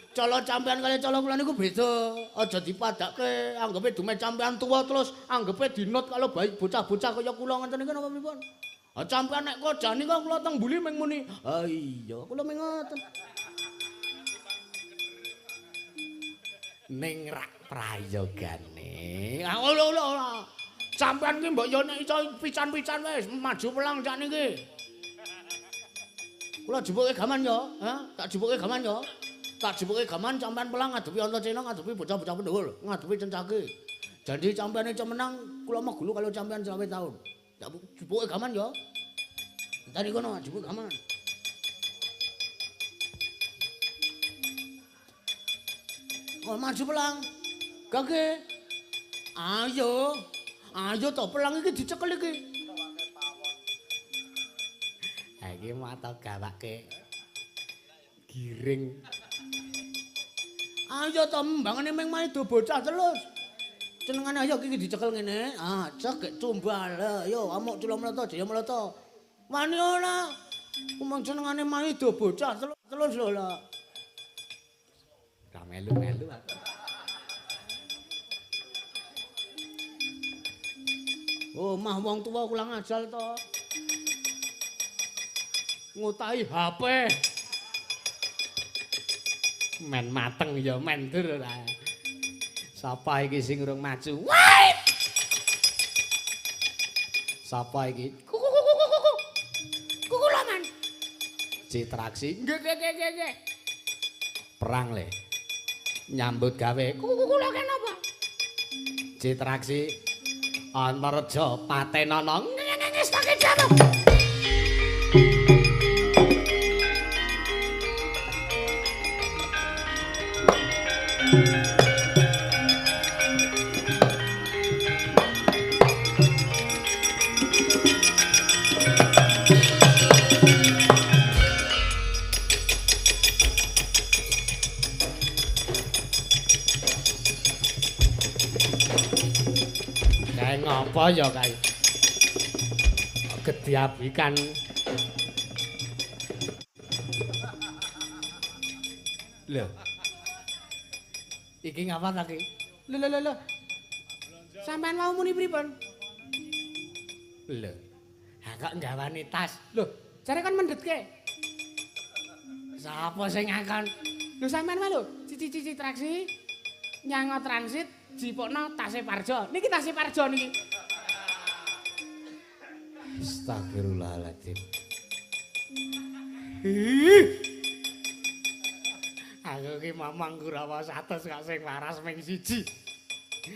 Cala sampean kali cala kula niku beda. Aja dipadake anggepe dume sampean tuwa terus anggepe dinut kalau bayi bocah-bocah kaya kula ngoten niku napa pripun? Ha sampean nek kojani kok kula teng mbuli ming muni. Ha iya, kula ming ngoten. Ning rak prayogane. Ah ora ora ora. Sampean ki mbok yo nek iso pican-pican wis maju pelang sak niki. Kula jupuke gaman yo, ha? Tak jupuke gaman yo. Tak jupuke gaman sampean pelang ngadepi Antasena, ngadepi bocah-bocah pendhul, ngadepi Cencaki. Janji sampean iso menang, kula megulu kalau sampean 20 tahun. Tak jupuke gaman yo. Enteni kono jupuke gaman. Oh, maju pelang. Gage. Ayo. Ayo to pelang iki dicekel iki. Ha iki mata gawake giring. Ayo to mbangane ming maido bocah terus. Cenengane ayo iki dicekel ngene. Ah, cek cumbal. Ayo amuk cula mleta jaya mleta. Wani ora. Umang cenengane maido bocah terus lho lah. Ra melu-melu aku. Oh, mah wong tuwa kulang ajal to. Ngutahi HP. Men mateng ya men dur ora. Sapa iki sing urung maju? Wait. Sapa iki? Kuku kuku kuku. Kuku laman. Citraksi. Nggih nggih nggih nggih. Perang le. Nyambut gawe. Kuku kuku lho kenapa? Citraksi. Antareja patenana ngestake jarum. Apa ya kae? Gediabikan. Lho. Iki ngapa ta ki? Lho lho lho. Sampeyan mau muni pripun? Lho. Ha kok nggawani tas? Lho, jare kon mendhetke. Sapa sing ngakon? Lho sampeyan wae lho, cici-cici traksi nyango transit jipokno tase Parjo. Niki tase Parjo niki. Astagfirullahaladzim. Aku ki mamang Kurawa 100 kok sing waras ming siji.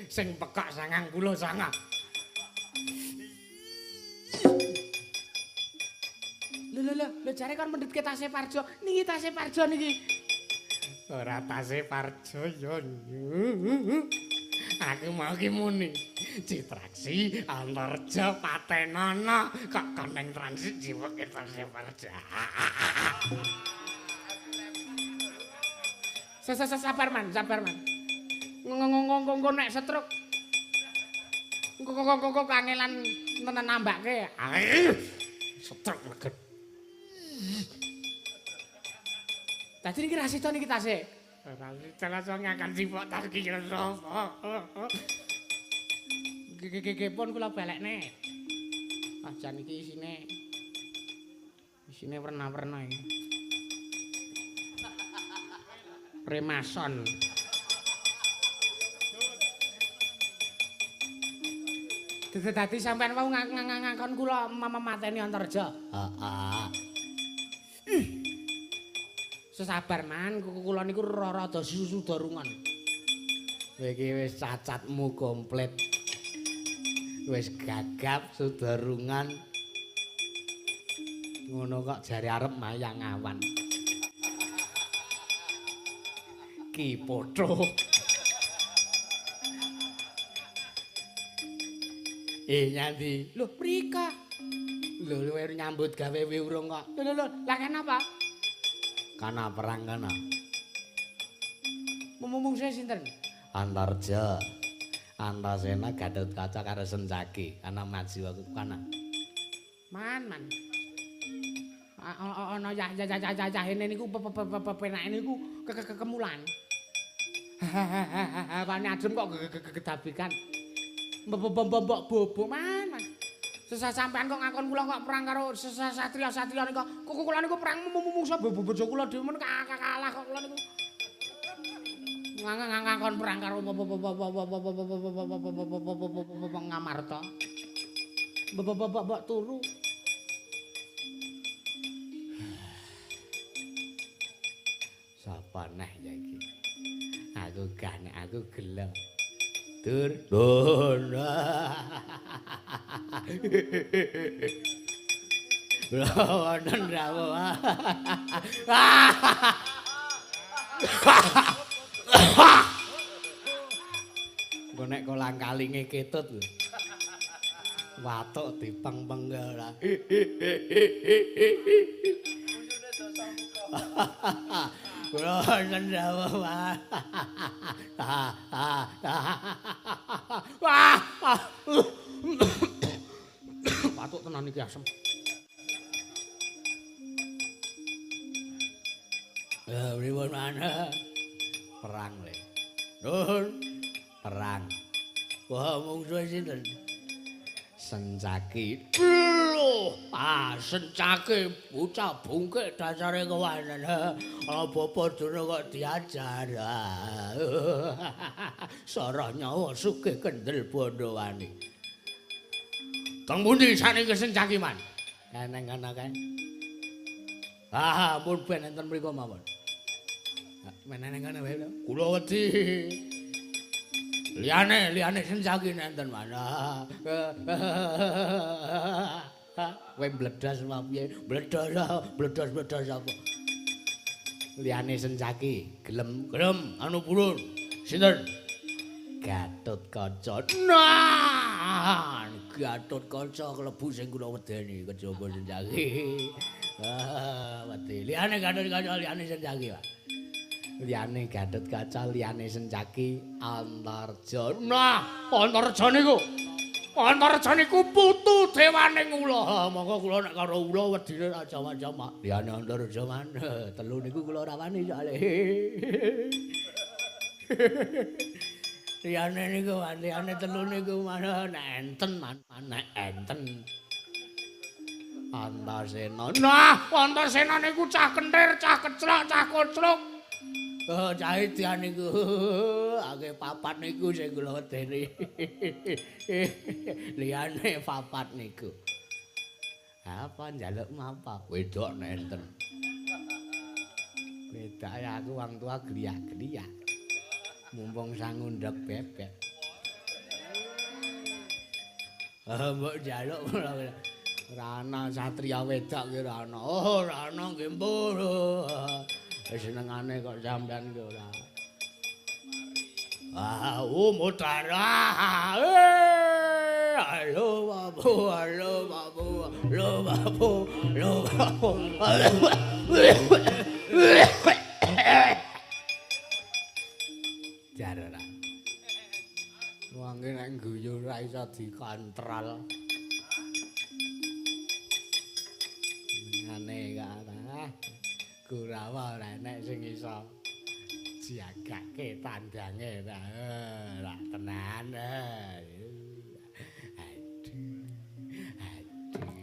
Sing pekok 99. Lho lho lho, lho jare kon mendhetke tase Parjo. Niki tase Parjo niki. Ora tase Parjo ya. Aku mau ki muni. Citraksi Antarja patenana kok koneng transit jiweke tase Parjo. Sabar man, sabar man. Ngongong nek setruk. Ngongong kangelan nambake. Setruk leget. Dadi niki ra sida niki tase. Ora sida langsung ngakan sipok tas iki sapa. Nggih pun kula balekne. Ah jan iki isine. Isine werna-werna iki. Remason. Dadi sampean wau ngakon kula mateni Antarja. Heeh. Sesabar man, kula niku rada susu darungan. Kowe iki wis cacatmu komplit. Wis gagap sudarungan. Ngono kok jare arep mayang awan. Ki potho. Nyandi. Lho, mrika. Lho, kowe nyambut gawe we urung kok. Lho lho lho, lah kenapa? Kana perang kana. Mungsuhe sinten? Antarja. Antasena Gatotkaca karo Sencaki. Kana maju aku kana. Man man. Ana yah-yah-yah-yahene niku penake niku kekemulan. Hawane adem kok gedabikan. Mbok bobo man man. Sampean kok ngakon kula kok perang karo satria-satria nika. Kula niku perang mungsuh bojo kula dhewe men kalah kok kula niku. Ngakon perang karo Ngamarta. Mbok turu. Sapa neh ya iki? Aku gak nek aku gelo. Dur. Lho. Lho wonten rawuh. Engko nek kolang kalinge ketut lho. Watuk dipeng-peng ora. Kula wonten rawuh. Wah. Watuk tenan iki asem. Pripun mana? Perang le. Nun. Perang. Wah, mungsuhe sinten? Sencaki. Lho, ah Sencaki bocah bungkik dasare kewanen. Ana bapa Durna kok diajar. Sarah nyawa sugih kendel bandhawane. Teng pundi saniki Sencaki man? Eneng kana kae. Ah, ampun ben enten mriku mawon. Meneneng kana wae lho. Kula wedi. Liyane Sencaki nenten mana. Kowe mbledas apa piye? Mbledas apa? Liyane Sencaki gelem gelem anu purun. Sinten? Gatotkaca. Nah, Gatotkaca klebu sing kula wedeni kejaba Sencaki. Ah, wedi. Liyane Gatotkaca, liyane Sencaki, Pak. Liyane Gatotkaca, liyane Sencaki, Antarja. Nah, Antarja niku. Antarja niku putu dewaning ula. Monggo kula nek karo ula wedine ra jamak-jamak. Liyane Antarja man, telu niku kula ora wani soalé. Liyane niku, liyane telu niku mana nek enten man, nek enten. Antasena. Nah, Antasena niku cah kenthir, cah keclok, cah koclok. Oh, cah edian niku. Akeh papat niku sing kula wedeni. Liyane papat niku. Apa njalukmu apa? Wedok nek enten. Wedake aku wong tua gliyah-gliyah. Mumpung sangundhek bebek. Mbok njaluk ora ana satria wedok ki ora ana. Oh, ora ana nggih mbur. Senengane kok sampean ki ora. Ah, mutara. Halo babu, halo babu, halo babu, halo babu. Jar ora. Wong nek guyu ora iso dikontrol. Ngene kok Kurawa ora enek sing iso jagake tandange ora tenan. Aduh. Aduh.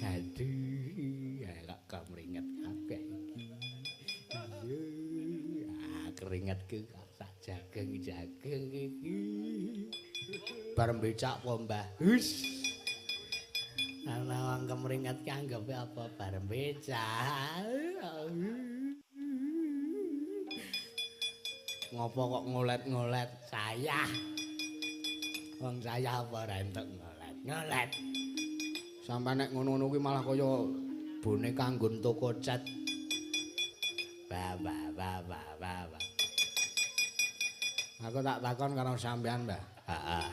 Aduh. Kok kemringet kabeh iki. Ah, keringetku kok sak jageng-jageng iki. Bar mbecak apa, Mbah? Hus. Ana wong kemringet ki anggepe apa bar becak. Ngopo kok ngolet-ngolet saya? Wong saya apa ora entuk ngolet-ngolet. Sampai nek ngono-ngono kuwi malah kaya boneka nggon toko cat. Ba ba ba ba ba. Aku tak takon karo sampean, Mbah. Heeh.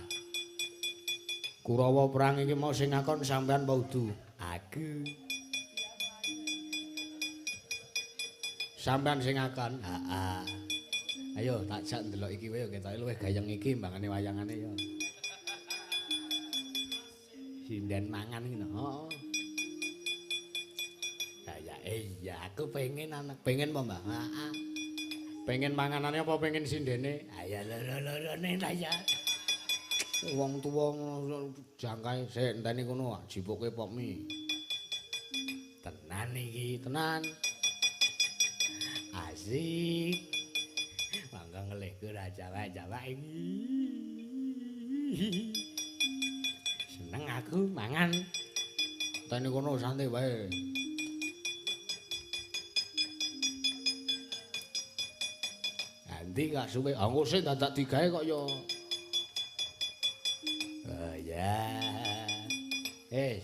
Kurawa perang iki mau sing ngakon sampean apa udu? Aku. Sampean sing ngakon? Heeh. Ayo tak jak ndelok iki wae ketoke luwih gayeng iki mbangane wayangane ya. Sinden mangan iki no. Heeh. Ya iya aku pengen anak. Pengen apa, Mbah? Heeh. Pengen manganane apa pengen sindene? Ayo loro-lorone ta ya. Wong tuwa jangkae sik enteni kono jipuke pop mie. Tenan iki, tenan. Asik. Mangga ngelihku ra jawak-jawak iki. Seneng aku mangan. Enteni kono santai wae. Nanti gak suwe, aku sik dadak digawe kok ya. Oh ya.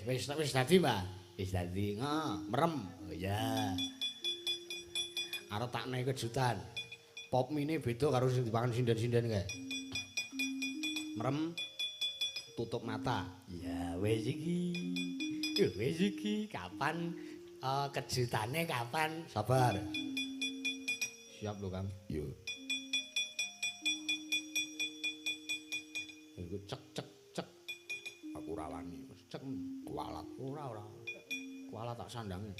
Wis wis dadi, Mbah. Wis dadi. Heeh, merem. Oh ya. Arep tak nehi kejutan. Pop mie beda karo sing dipangan sinden-sinden kae. Merem. Tutup mata. Ya wis iki. Wis iki kapan kejutane kapan? Sabar. Siap lho, Kang. Yo. Iku cek cek cek. Aku ora wani, wis cek kualat. Ora ora. Kualat tak sandange.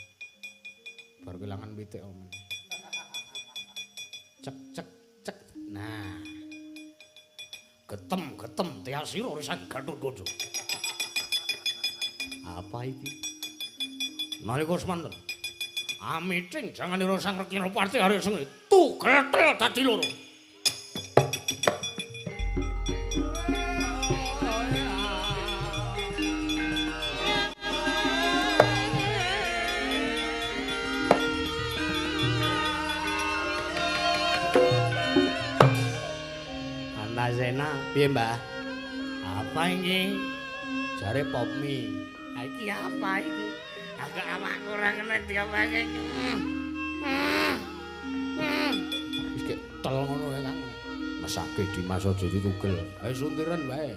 Bar kelangan pitik omen. Cek cek cek. Nah. Getem getem tiasira risan Gatotkaca. Apa iki? Nalika semanten amiting janganira sang Rekinapati hari sing tugel dadi loro. Antasena, piye Mbah? Apa iki? Jare pop mie. Ha iki apa iki? Aku awakku ora kena diopake. Wis kek tel ngono kae, Kang. Mesake Dimas aja ditugel. Ayo suntiran wae.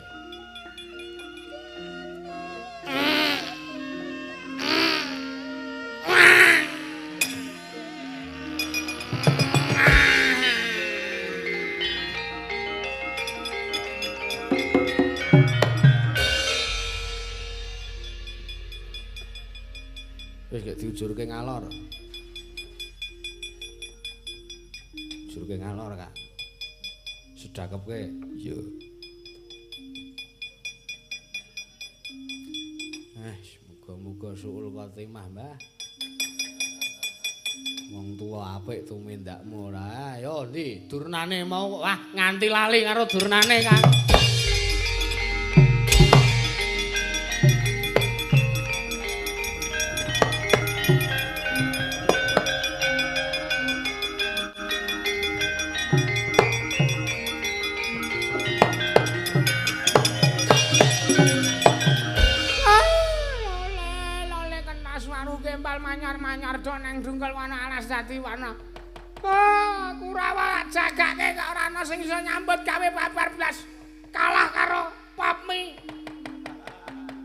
Wis gek diujurke ngalor. Ujurke ngalor, Kak. Sedakepke. Iya. Muga-muga suul khotimah, Mbah. Wong tuwa apik tumindakmu ora. Ayo ndi durnane mau wah nganti lali karo durnane, Kang. padha nang Drungkul wana alas dadi wana. Oh, Kurawa jagake kok ora ana sing iso nyambut gawe babar blas. Kalah karo Papmi.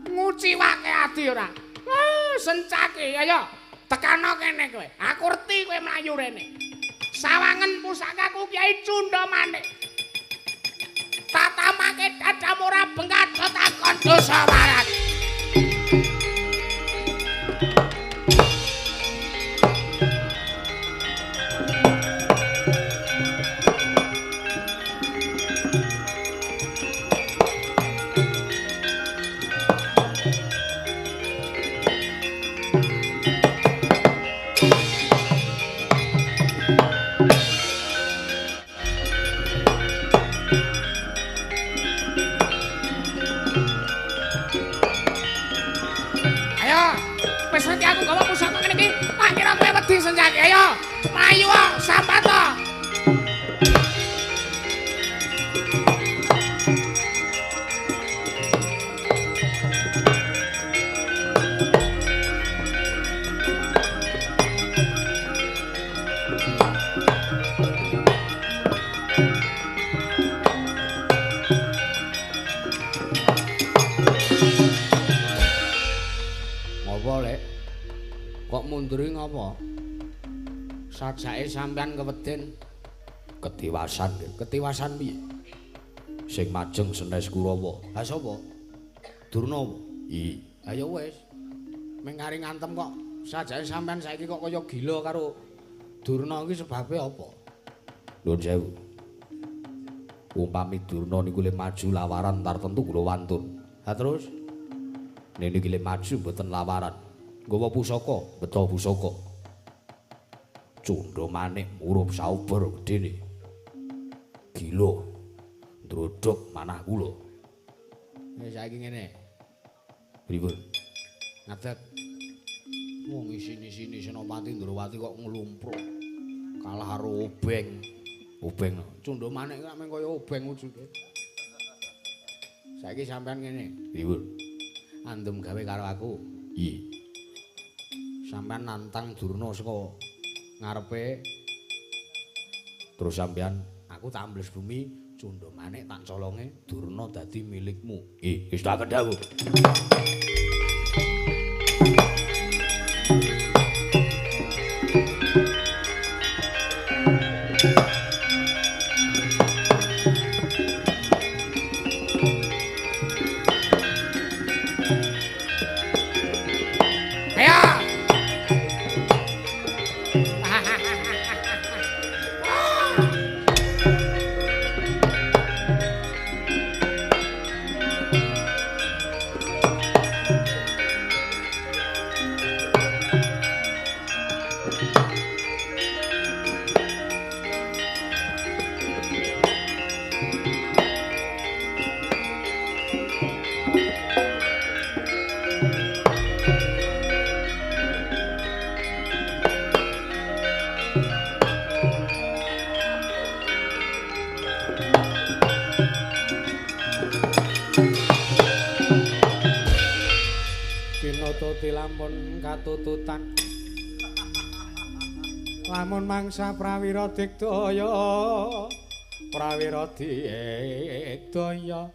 Nguciwake ati ora. Oh, sencake ayo tekano kene kowe. Aku reti kowe mlayu rene. Sawangen pusakaku Kyai Cunda Manik. Tatamake dadamu ora bengkat takon dosa warat. Ayo, mlayu sambat to. Ngopo, Lek? Kok munduri ngopo? Sajake sampean keweden ketiwasan. Ketiwasan piye? Sing majeng senes Kurawa. Ha sapa? Durna apa? I. Ha ya wis. Ming kari ngantem kok sajake sampean saiki kok kaya gila karo Durna iki sebabe apa? Nuwun sewu. Umpami Durna niku le maju lawaran tartentu kula wantun. Ha terus? Niki le maju mboten lawaran. Nggawa pusaka, beto pusaka. Cundha Manik murup sauber gedene. Gila. Ndrodhok manah kula. Wis saiki ngene. Pripun? Ngadeg. Wong isini-sini Senopati Ndrawati kok nglumpruk. Kalah karo obeng. Obeng. Cundha Manik kok mung kaya obeng wujude. Saiki sampean ngene. Pripun? Andum gawe karo aku. Iya. Sampean nantang Durna saka ngarepe terus sampean aku tak ambles bumi Cundha Manik tak colonge Durna dadi milikmu. Nggih, wis tak kedhawuh. Lamun katututan lamun mangsa prawira digdaya prawira digdaya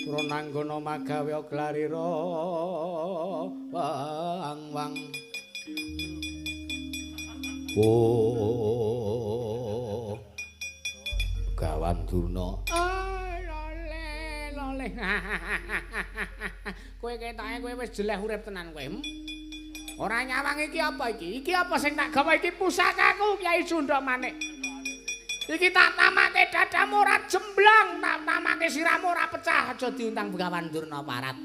Prananggana magawe glarira wang wang. Oh Gawan Durna. Lole lole. Kowe ketoke kowe wis jeleh urip tenan kowe. Ora nyawang iki apa iki? Iki apa sing tak gawa iki pusakaku Kyai Cundha Manik. Iki tak tamake dadamu ora jemblong, tak tamake sirahmu ora pecah, aja diundang Begawan Durna Parat.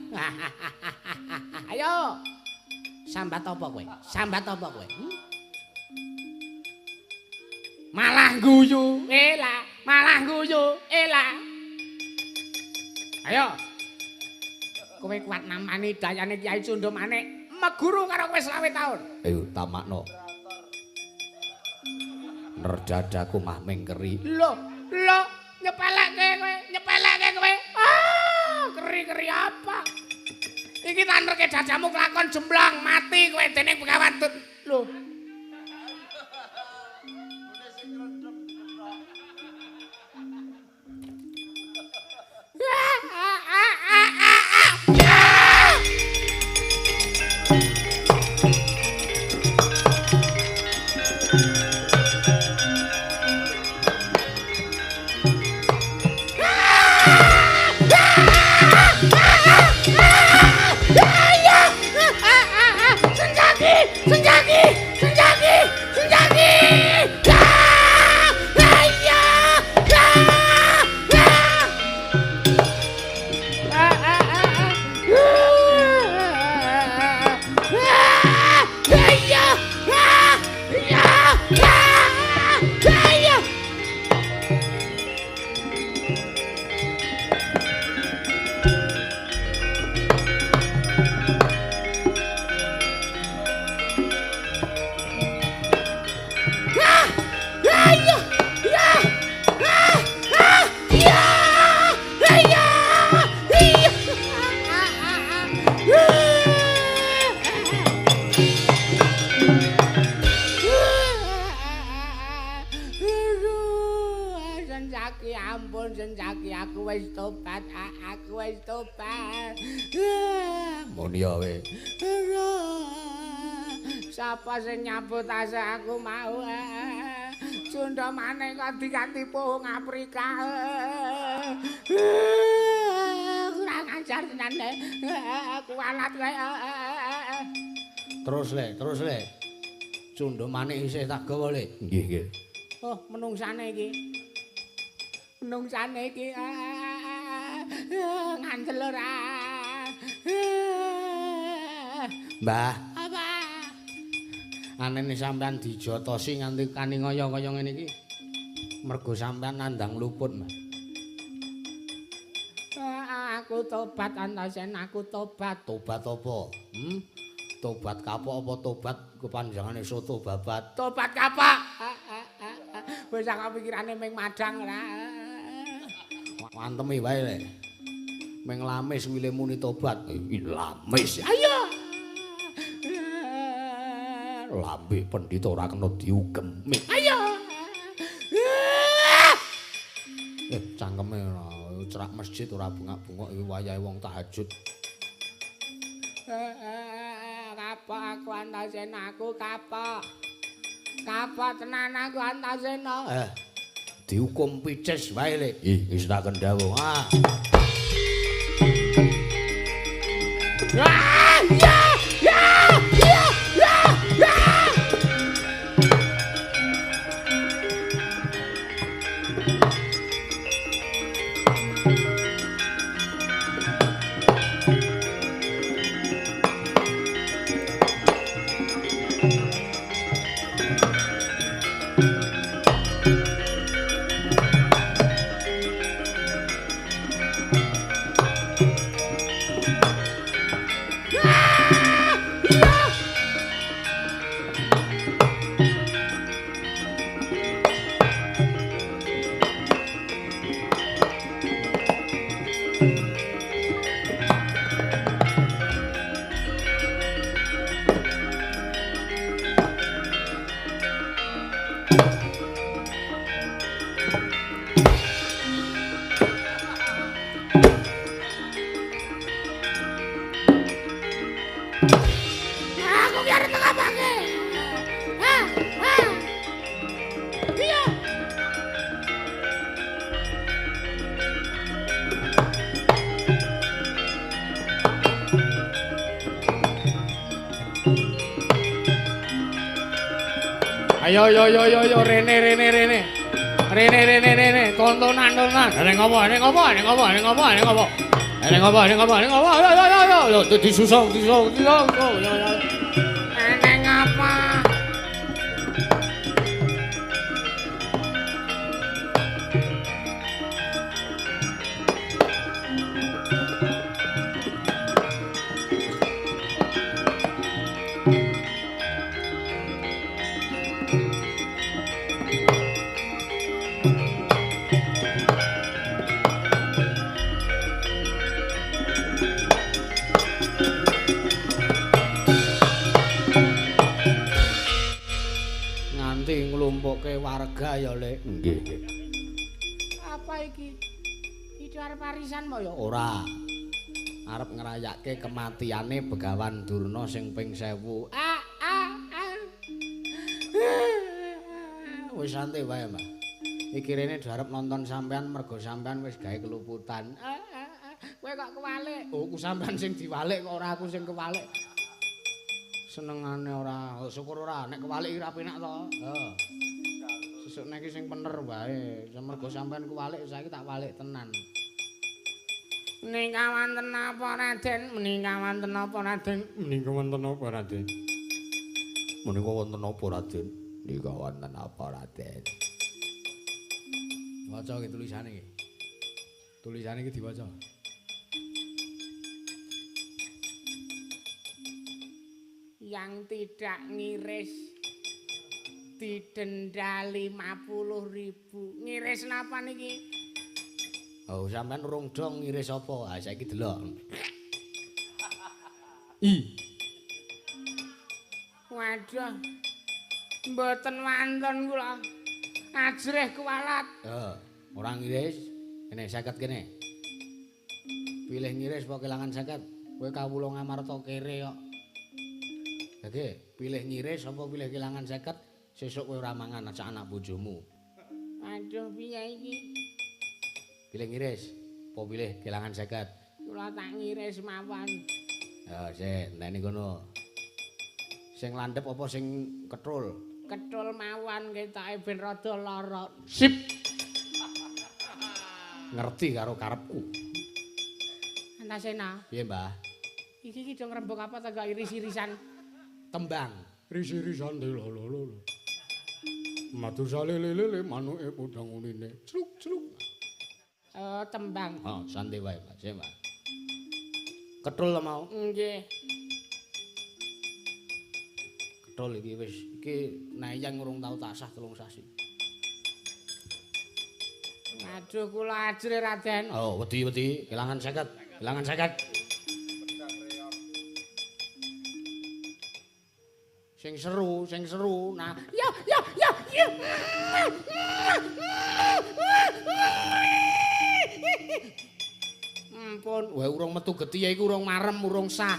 Ayo. Sambat apa kowe? Sambat apa kowe? Malah guyu, ela, malah guyu, ela. Ayo. Kowe kuat namani dayane Kyai Cundha Manik, meguru karo kowe 25 taun. Ayo tamakno. Nerdadaku mah mengkeri. Lho, lho, nyepelekke kowe, nyepelekke. keri apa? Iki tanerke dadamu kelakon jemblong mati kowe dening Begawan. Lho. Sapa sing nyabotase aku mau? Cundha maneh kok diganti pohong Afrika. Kurang ajar tenan. Kualat kowe. Terus le, terus le. Cundha manik isih tak gawa le. Nggih, nggih. Oh, menungsane iki. Menungsane iki ngandel ora. Mbah. Apa? Anene sampean dijotosi nganti kaningaya kaya ngene iki. Mergo sampean nandang luput, Mbah. Aku tobat Antasen, aku tobat. Tobat apa? Tobat kapok apa tobat kepanjangane soto babat? Tobat kapok. Wis aku pikirane ming madang ora. Wantemi wae le. Ming lamis wile muni tobat. Lamis. Ayo. Lambe pendhita ora kena diugemi. Ayo. Cangkeme ora cerak masjid ora bungak-bungok iki wayahe wong tahajud. Kapok aku Antasena, aku kapok. Kapok tenan aku Antasena. Dihukum picis wae le. Ih, wis tak kendhawu. Ah. Ah, ya, ya, ya, ya, ya. Ayo yo yo yo yo rene rene rene. Rene rene rene tontonan tontonan. Rene ngopo rene ngopo rene ngopo rene ngopo rene ngopo. Rene ngopo rene ngopo rene ngopo. Yo yo yo yo disusung disusung disusung. Yo yo. Rene ngapa? Nganti nglumpukke warga ya, Lek. Nggih, nggih. Apa iki? Iki arep arisan apa ya? Ora. Arep ngrayake kematiane Begawan Durna sing ping 1000. Ah ah ah. Wis santai wae, Mbah. Iki rene do arep nonton sampean mergo sampean wis gawe keluputan. Kowe kok kewalik? Oh, ku sampean sing diwalik kok ora aku sing kewalik. Senengane ora, syukur ora nek kewalik iki ora penak to. Heeh. Sesuk nek iki sing pener wae, mergo sampean kewalik saiki tak walik tenan. Menika wonten apa Raden? Menika wonten apa Raden? Menika wonten apa Raden? Menika wonten apa Raden? Menika wonten apa Raden? Waca iki tulisane iki. Tulisane iki diwaca. Yang tidak ngiris didenda 50.000. Ngiris napa niki? Oh, sampean urung dong ngiris apa? Ha saiki delok. I. Waduh. Mboten wonten kula. Ajrih kuwalat. Heeh, ora ngiris. Kene 50 kene. Pilih ngiris apa kelangan 50? Kowe kawula Ngamarta kere kok. Oke, pilih ngiris apa pilih kelangan 50? Sesuk kowe ora mangan aja anak bojomu. Aduh, piye iki? Pilih ngiris, apa pilih kelangan 50? Kula tak ngiris mawon. Ya, sik, enteni kono. Sing landhep apa sing ketul? Ketul mawon ketoke ben rada lara. Sip. Ngerti karo karepku. Antasena. Piye, Mbah? Iki ki do ngrembug apa ta gak iris-irisan? Tembang. Iris-irisan lho lho lho. Madu salelelele manuke podang unine. Cluk cluk. Oh, tembang. Oh, santai wae, Pak. Sik, Pak. Ketul to mau? Nggih. Ketul iki wis iki nayang urung tau tasah 3 sasi. Aduh, kula ajrih Raden. Oh, wedi-wedi, kelangan 50, kelangan 50. Sing seru, nah. Ya, ya, ya, ya. Ampun, wae urung metu getihe iku urung marem, urung sah.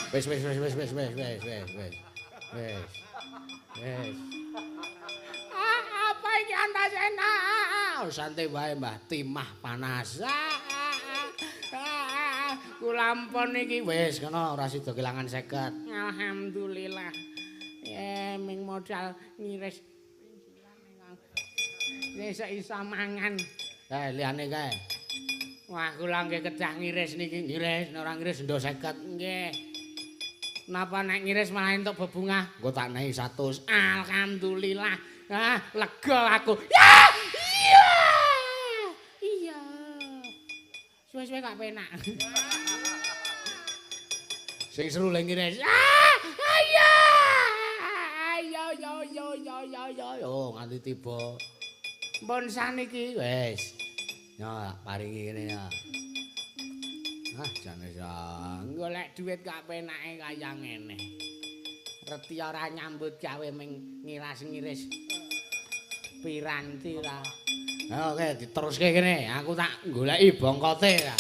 Wis wis wis wis wis wis wis wis wis. Wis. Wis. Apa iki Antasena? Santai wae, Mbah, timah panas. Kula ampun iki wis kono ora sida kelangan 50. Alhamdulillah. Ming modal ngiris. Wis iso mangan. Kae liyane kae. Wah, kula nggih kedah ngiris niki. Ngiris, nek ora ngiris endo 50. Nggih. Napa nek ngiris malah entuk bebungah? Engko tak nehi 100. Alhamdulillah. Ah, lega aku. Ya! Iya. Iya. Suwe-suwe gak penak. Sing seru le ngiris. Ah, ayo. Ayo yo yo yo yo yo. Yo nganti tiba. Mpun saniki wis. Ya paringi kene ya. Ah, jane sang golek duit gak penake kaya ngene. Reti ora nyambut gawe ming ngiras-ngiris. Piranti ra. Oke, diteruske kene. Aku tak goleki bongkote ya.